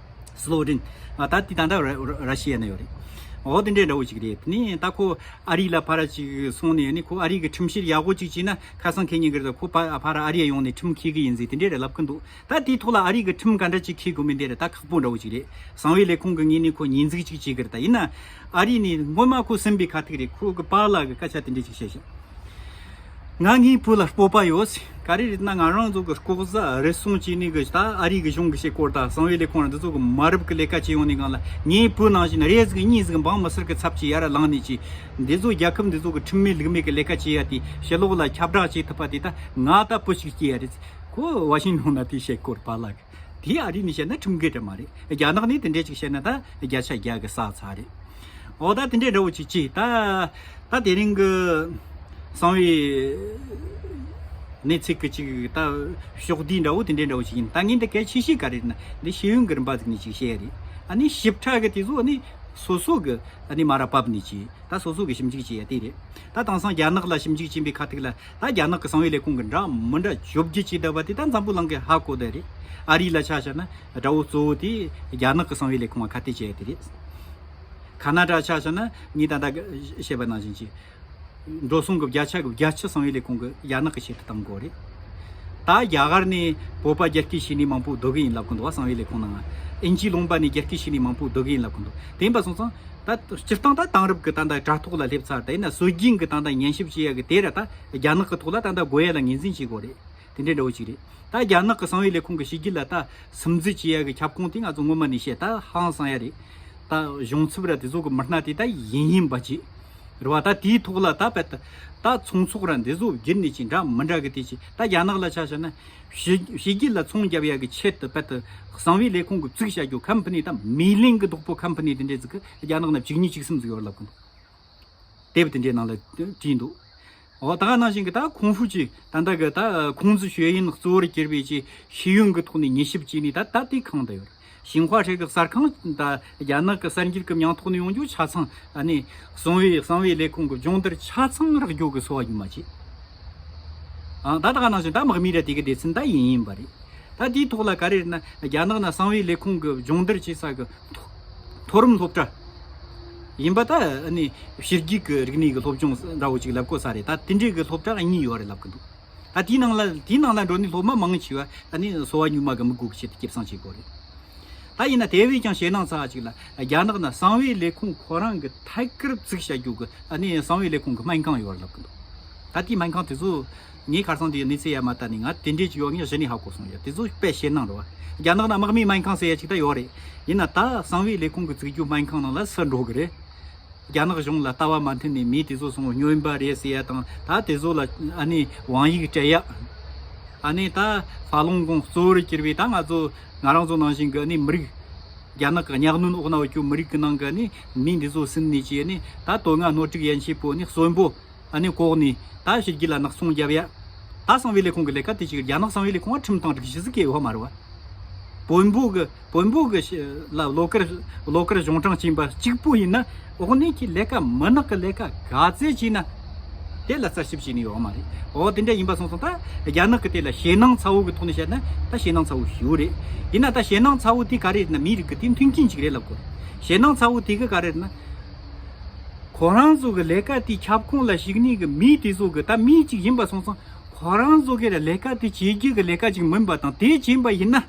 སི་ལོ་ཌིན་ང་ད་དེ་ད་ལྟ་ར་ར་ཤི་ཡ་ན་ཡོད་རེད། འོ་དེ་འདྲའི་འདྲ་བོ་ཅིག་རེད། དེ་ནས་ད་ཁོ་ཨ་རི་ལ་ཕར་ཅིག་སོང་ནས་ནི་ཁོ་ཨ་རི་གི་ཁྲིམས་བཤེར་ཡག་པོ་ཅིག་བྱས་ན་ཁ་སང་ཁེ་ཉིན་གི་རེད། ཁོ་ཕ་ཕར་ཨ་རི་ཡ་ཡོང་ནས་ཁྲིམས་འཁྱེར་གི་ཡིན་ཟེར་དེ་འདྲའི་རེད་ལབ་གི་འདུག་ད་དེའི་ཐོག་ལ་ཨ་རི་གི་ཁྲིམས་ག་འདྲ་ཅིག་འཁྱེར་དགོས་མིན་དེ་རེད། ད་ཁག་པོ་འདྲ་བོ་ཅིག་རེད། གསང་བའི་ལས་ཁུངས་ཀྱི་ངོས་ནས་ཁོ་ཉེས་འཛུགས་ཅིག་བྱེད་གི་རེད། ད་ཡིན་ན་ཨ་རི་ནས་སྔོན་མ་ཁོ་ཟིན་པའི་ཁ་ཐུག་རེད། ཁོ་གི་པཱ་ལགས་ཀྱི་སྐད་ཆ་དེ་འདྲ་ཅིག་བཤད་ཤག་ང་ངའི་བུ་ལ་སྤོབས་པ་ཡོད། ག་རེ་རེད་ན་ང་རང་ཚོ་གི་ལྐོག་ཟ་རུལ་སུངས་བྱས་ནས་གི་ད་ཨ་རི་གི་གཞུང་གི་བཤད་སྐོར་ད་གསང་བའི་ལས་ཁུངས་ར་འདི་ཚོ་གི་མ་རབས་གི་ལས་ཀ་བྱེད་ཡོང་ནས་གང་ལ་ངའི་བུ་ནང་བཞིན་རེ་ཟིག་གཉིས་ཟིག་འབངས་མི་སེར་གི་ཚབ་བྱས་ཡར་ལངས་ནས་ཀྱི་འདི་ཚོ་རྒྱལ་ཁབ་འདི་ཚོ་གི་ཁྲིམས་མེད་ལུགས་མེད་གི་ལས་ཀ་བྱེད་ཡ་དེ་ཕྱི་ལོགས་ལ་ཁྱབ་བསྒྲགས་བྱེད་ཐུབ་པ་དེ་ད་ང་ད་བུ་ཞིག་སྐྱེས་ཡ་རེད། ཁོ་ཝ་ཤིང་ཊོན་ན་དེ་བཤད་སྐོར་པཱ་ལགས། དེ་ཨ་རི་ནས་བཤད་ན་ཁྲིམས་འགལ་འདྲ་མ་རེད། རྒྱ་ནག་ནས་དེ་འདྲས་ཅིག་བཤད་ན་ད་བརྒྱ་ཆ་བརྒྱ་གི་ས་ཚ་རེད། འོ་ད་དེ་འདྲས་འདྲ་བོ་ཅིག་ཅིག་ད་ད་དེ་རིང་གི་གསང་བའི་གནས་ཚུལ་གི་ཅིག་ད་ཕྱོགས་བསྡུས་འདྲ་བོ་དེ་འདྲས་འདྲ་བོ་ཅིག་ཡིན། ད་ངས་འདི་གལ་ཆེ་ཤོས་ག་རེ་རེད་ན་འདི་ཤེས་ཡོན་གི་རིམ་པ་ཟིག་ནས་ཅིག་བཤད་ཡ་རེད། ཨ་ནི་ཞིབ་ཕྲ་གི་དེ་ཚོ་ཨ་ནི་སོ་སོ་གི་ཨ་ནི་མ་ར་བབས་ནས་ཅིག་ད་སོ་སོ་གི་ཞིབ་འཇུག་བྱེད་ཡ་དེ་རེད། ད་དེང་སང་རྒྱ་ནག་ལ་ཞིབ་འཇུག་བྱེད་པའི་ཁ་ཐུག་ལ་ད་རྒྱ་ནག་གི་གསང་བའི་ལས་ཁུངས་ཀྱི་འདྲ་མི་འདྲ་བཅོ་བརྒྱད་ཅིག་བསྡད་པ་དེ་ད་འཛམ་བུ་གླིང་གི་ཧ་གོ་བསྡད་རེད། ཨ་རི་ལ་ཆ་བཞག་ན་དགྲ་བོ་གཙོ་བོ་དེ་རྒྱ་ནག་གི་གསང་བའི་ལས་ཁུངས་ལ་ཁ་གཏད་བྱས་ཡ་དེ་རེད། ཁ་ན་ཌ་ཆ་བཞག་ན་ངས་ད་ལྟ་བཤད་པ་ནང་བཞིན་གྱི་འགྲོ་སོང་གི་བརྒྱ་ཆ་གི་བརྒྱད་ཅུ་གསང་བའི་ལས་ཁུངས་ཀྱི་རྒྱ་ནག་གི་ཆེད་དུ་བཏང་དགོས་རེད། ད་རྒྱ་གར་ནས་བོད་པ་རྒྱ་སྐྱེད་བྱས་ནས་མང་པོ་སྡོད་གི་ཡིན་ལབ་གི་འདུག་བ། གསང་བའི་ལས་ཁུངས་ནང་ཨིན་ཇིའི་ལུང་པ་ནས་རྒྱ་སྐྱེད་བྱས་ནས་མང་པོ་སྡོད་གི་ཡིན་ལབ་གི་འདུག་དེ་ཡིན་པ་སོང་ཙང་ད་སྤྱིར་བཏང་ད་དེང་རབས་ཀྱི་ད་ལྟ་དྲ་ཐོག་ལ་སླེབས་ཚར། ད་ཡིན་ན་སྲོལ་རྒྱུན་གྱི་ད་ལྟ་ཉན་ཞིབ་བྱེད་ཡ་གི་དེ་ར་ད་རྒྱ་ནག་གི་ཐོག་ལ་ད་ལྟ་དགོས་ཡ་ལ་ངོས་འཛིན་བྱེད་དགོས་རེད། དེ་འདྲའི་འདྲ་བོ་ཅིག་རེད། ད་རྒྱ་ནག་གི་གསང་བའི་ལས་ཁུངས་ཀྱི་བྱས་རྗེས་ལ་ད་སིམ་འཛུལ་བྱེད་ཡ་གི་ཁྱབ་ཁོངས་དེ་ང་ཚོ་སྔོན་མ་ནས་བཤད་ད་ཧང་སང་ཡ་རེད། ད་གཞུང་ཚབ་ར་དེ་ཚོ་གི་མི་སྣ་དེ་ད་ཡིན་ཡིན་པ་ཅིག་རེད་བ། ད་དེའི་ཐོག་ལ་ད་དཔེ་ད་ད་ཚོང་ཚོགས་ར་འདི་ཚོ་བརྒྱུད་ནས་ཅིག་འདྲ་མི་འདྲ་གི་དེ་ཅིག་ད་རྒྱ་ནག་ལ་ཆ་བཞག་ན་བྱས་བྱས་རྗེས་ལ་ཚོང་རྒྱབ་ཡ་གི་ཆེད་དུ་དཔེ་ད་གསང་བའི་ལས་ཁུངས་ཀྱི་བཙུགས་བྱ་རྒྱུ་ཁམ་ཕ་ནི་ད་མི་ལིང་གི་རྡོག་པོ་ཁམ་ཕ་ནི་དེ་འདྲས་ཟིག་གི་རྒྱ་ནག་ན་བཅུ་གཉིས་བཅུ་གསུམ་ཟིག་ཡོད་ལབ་གི་འདུག་དེབ་དེ་འདྲའི་ནང་ལ་བྲིས་འདུག་འོ་ད་ག་ནང་བཞིན་གྱི་ད་ཁུང་ཧྥུ་ཅི་ད་ལྟ་གི་ད་ཁུང་ཙི་ཤེས་ཡོན་གཙོ་བོར་གྱུར་པའི་ཅི་ཤེས་ཡོན་གྱི་ཐོག་ནས་ཉེས་ཞིབ་བྱས་ནས་ད་ད་ལྟའི་ཁང་ད་ཡོད། ཞིན་ཧྭ་ཧྲེ་གི་གསར་ཁང་ད་རྒྱ་ནག་གི་གསར་འགྱུར་གྱི་མིང་ཐོག་ནས་ཡོང་རྒྱུ་ཆ་ཚང་ཨ་ནི་གསང་བའི་གསང་བའི་ལས་ཁུངས་ཀྱི་སྦྱོང་བརྡར་ཆ་ཚང་རག་རྒྱུ་གི་སོ་བ་ཡིན་མ་ཅི། ཨ་ད་ད་ག་ནང་བཞིན་ད་དམག་མི་ར་དེ་གི་སྡེ་ཚན་ད་ཡིན་ཡིན་པ་རེད། ད་དེའི་ཐོག་ལ་ག་རེ་རེད་ན་རྒྱ་ནག་ན་གསང་བའི་ལས་ཁུངས་ཀྱི་སྦྱོང་བརྡར་བྱེད་ས་གི་མཐོ་མཐོ་རིམ་སློབ་གྲྭ། ཡིན་པ་ད་ཨ་ནི་ཕྱི་རྒྱལ་གྱི་རིག་གནས་ཀྱི་སློབ་སྦྱོང་འདྲ་བོ་ཅིག་ལབ་དགོས་ས་རེད། ད་དེ་འདྲའི་གི་སློབ་གྲྭ་གཉིས་ཡོད་རེད་ལབ་གི་འདུག་ད་དེའི་ནང་ལ་དེའི་ནང་ལ་འགྲོ་ནི་སློབ་མ་མང་ཆེ་བ་ཨ་ནི་སོ་བ་ཉུལ་མ་གི་མི་དགོས་གི་ཆེད་དུ་སྐྱེད་སྲིང་བྱེད་དགོས་རེད། ད་ཡིན་ན་དེ་བས་ཀྱང་ཞེད་སྣང་ཚ་བ་ཅིག་ལ་རྒྱ་ནག་ན་གསང་བའི་ལས་ཁུངས་ཁོ་རང་གི་ཐད་ཀར་བཙུགས་བྱ་རྒྱུ་གི་ཨ་ནི་གསང་བའི་ལས་ཁུངས་གི་སྨན་ཁང་ཡོད་རེད་ལབ་གི་འདུག་ད་དེའི་སྨན་ཁང་དེ་ཚོ་ངས་ཁ་སང་དེའི་གནས་ཚུལ་ཡར་མ་བལྟས་ནས། ང་དེ་འདྲས་ཅིག་ཡོད་ངས་གཞི་ནས་ཧ་གོ་སོང་ཡ། དེ་ཚོ་དཔེ་ཞེད་སྣང་རེད་བ། རྒྱ་ནག་ན་དམག་མིའི་སྨན་ཁང་ཟེར་ཡ་ཅིག་ད་ཡོད་རེད། ཡིན་ན་ད་གསང་བའི་ལས་ཁུངས་ཀྱི་བཙུགས་རྒྱུ་སྨན་ཁང་ནང་ལ་སུ་འགྲོ་གི་རེད། རྒྱ་ནག་གཞུང་ལ་ལྟ་བ་མ་མཐུན་ནས་མི་དེ་ཚོ་སོང་སྨྱོན་པ་རེད་ཟེར་ཡ་དང་། ད་དེ་ཚོ་ལ་ཨ་ནི་དབང་ཡིག་སྤྲད་ཡ། ཨ་ནི་ད་ཧྥ་ལུང་གོང་གཙོ་བོར་གྱུར་པའི་ད་ང་ཚོ་ང་རང་ཚོ་ནང་བཞིན་གྱི་ཨ་ནི་མི་རིགས། རྒྱ་ནག་གི་གཉའ་གནོན་འོག་ན་ཡོད་རྒྱུ་མི་རིགས་ཀྱི་ནང་གི་ཨ་ནི་མི་འདི་ཚོ་ཟིན་ནས་ཀྱི་ཨ་ནི་ད་དོན་ལྔ་སྣོད་དྲུག་ཡན་ཆད་པོ་ཨ་ནི་གསོན་པོ་ཨ་ནི་བཀོག་ནས་ད་ཕྱི་རྒྱལ་ལ་ནག་ཚོང་བརྒྱབ་ཡ། ད་གསང་བའི་ལས་ཁུངས་ཀྱི་ལས་ཀ་དེ་ཅིག་རྒྱ་ནག་གསང་བའི་ལས་ཁུངས་ལ་ཁྲིམས་དང་སྒྲིག་གཞི་ཟིག་གི་ཡོད་མ་རེད་བ། བོན་པོ་གི་བོན་པོ་གི་ཤ་ལ་བློ་དཀར་བློ་དཀར་གཞུང་དྲང་ཅན་པ་གཅིག་པུ་ཡིན་ན་འོག་ནས་ཀྱི་ལས་ཀ་མི་ནག་གི་ལས་ཀ་ག་ཚད་བྱས་ན་དེ་ལ་རྩད་ཞིབ་བྱས་ནས་ཡོད་མ་རེད། འོ་དེ་འདྲ་ཡིན་པ་སོང་ཙང་ད་རྒྱ་ནག་གི་དེ་ལ་ཞེད་སྣང་ཚ་བོ་གི་ཐོག་ནས་བཤད་ན་ད་ཞེད་སྣང་ཚ་བོ་ཞེ་པོ་རེད། ཡིན་ན་ད་ཞེད་སྣང་ཚ་བོ་དེ་ག་རེ་རེད་ན་མིའི་རིགས་ཀྱི་དེ་མཐུན་རྐྱེན་ཅིག་རེད་ལབ་དགོས་རེད། ཞེད་སྣང་ཚ་བོ་དེ་གི་ག་རེ་རེད་ན། ཁོ་རང་ཚོ་གི་ལས་ཀ་དེའི་ཁྱབ་ཁོངས་ལ་ཞུགས་ནས་གི་མི་དེ་ཚོ་གི་ད་མི་གཅིག་ཡིན་པ་སོང་ཙང་ཁོ་རང་ཚོ་གི་ལས་ཀ་དེ་བྱེད་རྒྱུ་གི་ལས་ཀ་ཅིག་མིན་པ་དང་། དེ་བྱེད་པ་ཡིན་ན།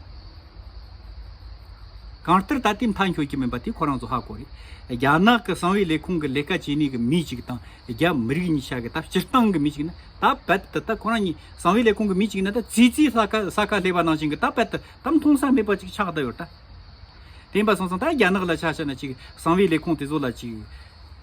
གང་ལྟར་ད་ལྟའི་མཐའ་འཁྱོལ་གྱི་མིན་པ་དེ་ཁོ་རང་ཚོ་ཧ་གོ་རེད། རྒྱ་ནག་གི་གསང་བའི་ལས་ཁུངས་ཀྱི་ལས་ཀ་བྱེད་ནི་གི་མི་གཅིག་དང་རྒྱ་མི་རིགས་གཉིས་ཆ་གི་ད་སྤྱིར་བཏང་གི་མི་གཅིག་ན་ད་རྦད་དེ་ད་ཁོ་རང་གཉིས་གསང་བའི་ལས་ཁུངས་ཀྱི་མི་གཅིག་ན་ད་ཙི་ཙི་ས་ཁ་ས་ཁ་སླེབས་པ་ནང་བཞིན་གི་ད་རྦད་དེ་ད་མཐོང་ས་མེད་པ་ཅིག་ཆགས་བསྡད་ཡོད་ད། དེ་ཡིན་པ་སོང་ཙང་ད་རྒྱ་ནག་ལ་ཆ་བཞག་ན་ཅིག་གསང་བའི་ལས་ཁུངས་དེ་ཚོ་ལ་ཅིག་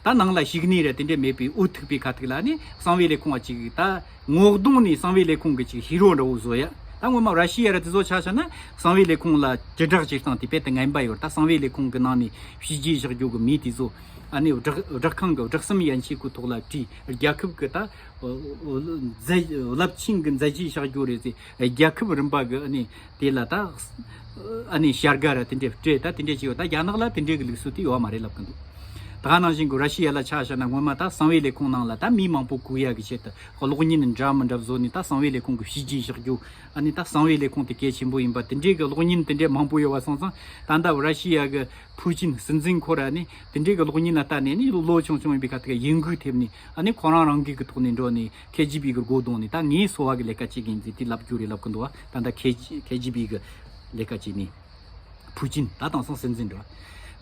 ད་ནང་ལ་ཞུགས་ནི་རེད་དེ་འདྲས་མེད་པའི་འུ་ཐུག་པའི་ཁ་ཐུག་ལ་ནི་གསང་བའི་ལས་ཁུངས་ལ་ཅིག་ད་ངོ་གདོང་ནས་གསང་བའི་ལས་ཁུངས་ཀྱི་ཅིག་ཧི་རོ་འདྲ་བོ་བཟོ་ཡ། ད་སྔོན་མ་ར་ཤི་ཡ་ར་དེ་ཚོ་ཆ་བཞག་ན་གསང་བའི་ལས་ཁུངས་ལ་དྲིལ་བསྒྲགས་བྱེད་སྟངས་དེ་དཔེ་དེ་ངན་པ་ཡོད། ད་གསང་བའི་ལས་ཁུངས་ཀྱི་ནང་ནས་བྱས་རྗེས་བཞག་རྒྱུ་གི་མི་དེ་ཚོ་ཨ་ནི་བསྒྲགས་བསྒྲགས་ཁང་གི་བསྒྲགས་གསུམ་ཡན་ཆད་ཀྱི་ཐོག་ལ་བྲིས། རྒྱལ་ཁབ་ཀྱི་ད་མཛད་རླབས་ཆེན་གྱི་མཛད་རྗེས་བཞག་རྒྱུ་རེད་ཟེར། རྒྱལ་ཁབ་རིམ་པ་གི་ཨ་ནི་དེ་ལ་ད་ཨ་ནི་བྱ་དགའ་ར་དེ་འདྲས་སྤྲད། ད་དེ་འདྲས་བྱས་ཡོད། ད་རྒྱ་ནག་ལ་དེ་འདྲས་ཀྱི་ལུགས་སྲོལ་དེ་ཡོད་མ་རེད་ལབ་གི་འདུག་ད་ག་ནང་བཞིན་གྱི་ར་ཤི་ཡ་ལ་ཆ་བཞག་ན་སྔོན་མ་ད་གསང་བའི་ལས་ཁུངས་ནང་ལ་ད་མི་མང་པོ་བཀུག་ཡ་གི་ཆེད་དུ་གློག་བརྙན་འདྲ་མི་འདྲ་བཟོ་ནས་ད་གསང་བའི་ལས་ཁུངས་ཀྱི་བྱས་རྗེས་བཞག་རྒྱུ། ཨ་ནི་ད་གསང་བའི་ལས་ཁུངས་དེ་གལ་ཆེན་པོ་ཡིན་པ་དེ་འདྲས་ཀྱི་གློག་བརྙན་དེ་འདྲས་མང་པོ་ཡོད་པ་སོང་ཙང་། ད་ལྟ་ར་ཤི་ཡ་གི་ཕུ་ཅིན་སྲིད་འཛིན་ཁོ་ར་ནི་དེ་འདྲའི་གི་གློག་བརྙན་ལ་ལྟ་ནས་ནི་ལོ་ཆུང་ཆུང་ཡིན་པའི་ཁ་ཐུག་ཡིད་འགུག་ཐེབས་ནས། ཨ་ནི་ཁོ་རང་རང་གི་གི་ཐོག་ནས་འགྲོ་ནས་ཁེ་ཇི་བི་གི་སྒོ་བརྡུངས་ནས་ད་ངའི་སོ་བ་གི་ལས་ཀ་བྱེད་གི་ཡིན་ཟེར་དེ་ལབ་རྒྱུ་རེད་ལབ་གི་འདུག་བ། ད་ལྟ་ཁེ་ཇི་ཁེ་ཇི་བི་གི་ལས་ཀ་བྱེད་ནས་ཕུ་ཅིན་ད་དེང་སང་སྲིད་འཛིན་འགྲོ།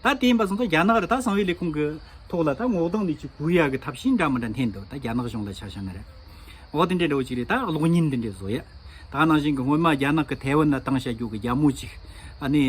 ད་དེ་ཡིན་པ་སོང་ཙང་རྒྱ་ནག་རེད། ད་གསང་བའི་ལས་ཁུངས་གི་ཐོག་ལ་ད་ངོ་གདོང་ནས་ཅིག་བཀུག་ཡ་གི་ཐབས་ཤེས་འདྲ་མི་འདྲ་འཐེན་འདུག་ད་རྒྱ་ནག་གཞུང་ལ་ཆ་བཞག་ན་རེད། འོ་དེ་འདྲའི་འདྲ་བོ་ཅིག་རེད། ད་གློག་བརྙན་དེ་འདྲ་བཟོ་ཡ། ད་ནང་བཞིན་གྱི་སྔོན་མ་རྒྱ་ནག་གི་ཐའེ་ཝན་ལ་བཏང་བྱ་རྒྱུ་གི་རྒྱ་མོ་ཅིག་ཨ་ནི།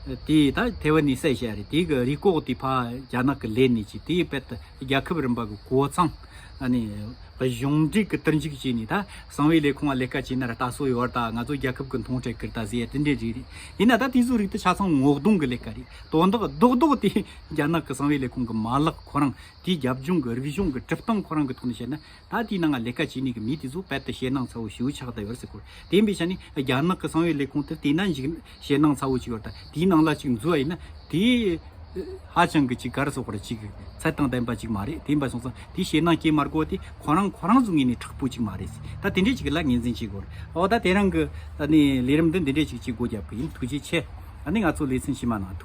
དེ་ད་ཐའེ་ཝན་ནས་བསད་བྱ་རེད། དེ་གི་རུས་ཀོག་དེ་ཕ་རྒྱ་ནག་གི་ལེན་ནས་ཅིག་དེའི་དཔེ་ད་རྒྱལ་ཁབ་རིམ་པ་གི་གོ་ཚང་ཨ་ནི། གཞུང་འབྲེལ་གི་དུར་འཇུག་བྱས་ནས་ད་གསང་བའི་ལས་ཁུངས་ལ་ལས་ཀ་བྱས་ན་ར་ལྟ་སྲོལ་ཡོད་ར། ད་ང་ཚོ་རྒྱལ་ཁབ་གི་མཐོང་གྲོལ་ཀིར་ད་ཟེར་ཡ་དེ་འདྲའི་རིགས་རེད། ཡིན་ན་ད་དེ་ཚོའི་རིགས་དེ་ཆ་ཚང་ངོ་གདོང་གི་ལས་ཀ་རེད། དོན་དག་རྡོག་རྡོག་དེ་རྒྱ་ནག་གི་གསང་བའི་ལས་ཁུངས་གི་མ་ལག་ཁོ་རང་དེའི་རྒྱབ་ལྗོངས་གི་རིག་གཞུང་གི་གྲུབ་སྟངས་ཁོ་རང་གི་ཐོག་ནས་བཤད་ན། ད་དེའི་ནང་ལ་ལས་ཀ་བྱེད་ནི་གི་མི་དེ་ཚོ་རྦད་དེ་ཞེད་སྣང་ཚ་བོ་ཞེ་པོ་ཆགས་བསྡད་ཡོད་ཟེར་གོ། དེ་ཡིན་པའི་ཆ་ནས་རྒྱ་ནག་གི་གསང་བའི་ལས་ཁུངས་དེར་བལྟས་ན་འཇིགས་ཞེད་སྣང་ཚ་བོ་ཅིག་ཡོད། ད་དེའི་ནང་ལ་ཅིག་འཛུལ་བ་ཡིན་ན་དེ་ཧ་ཅང་གི་ཅིག་ག་རེ་ཟེར་དགོས་རེད། ཅིག་ཚད་དང་ལྡན་པ་ཅིག་མ་རེད། དེ་ཡིན་པ་སོང་ཙང་དེ་ཞེད་སྣང་སྐྱེ་མ་དགོས། དེ་ཁོ་རང་ཁོ་རང་ཚོ་ངོས་ནས་དྲག་པོ་ཅིག་མ་རེད་ཟེར། ད་དེ་འདྲས་ཅིག་ལ་ངོས་འཛིན་བྱེད་དགོས་རེད། འོ་ད་དེ་རིང་གི་ཨ་ནི་ལས་རིམ་འདི་འདི་འདྲས་ཅིག་ཅིག་སྒོ་བརྒྱབ་གི་ཡིན། ཐུགས་རྗེ་ཆེ། ཨ་ནི་ང་ཚོ་ལེ་ཚན་ཕྱི་མ་ནང་ཐུག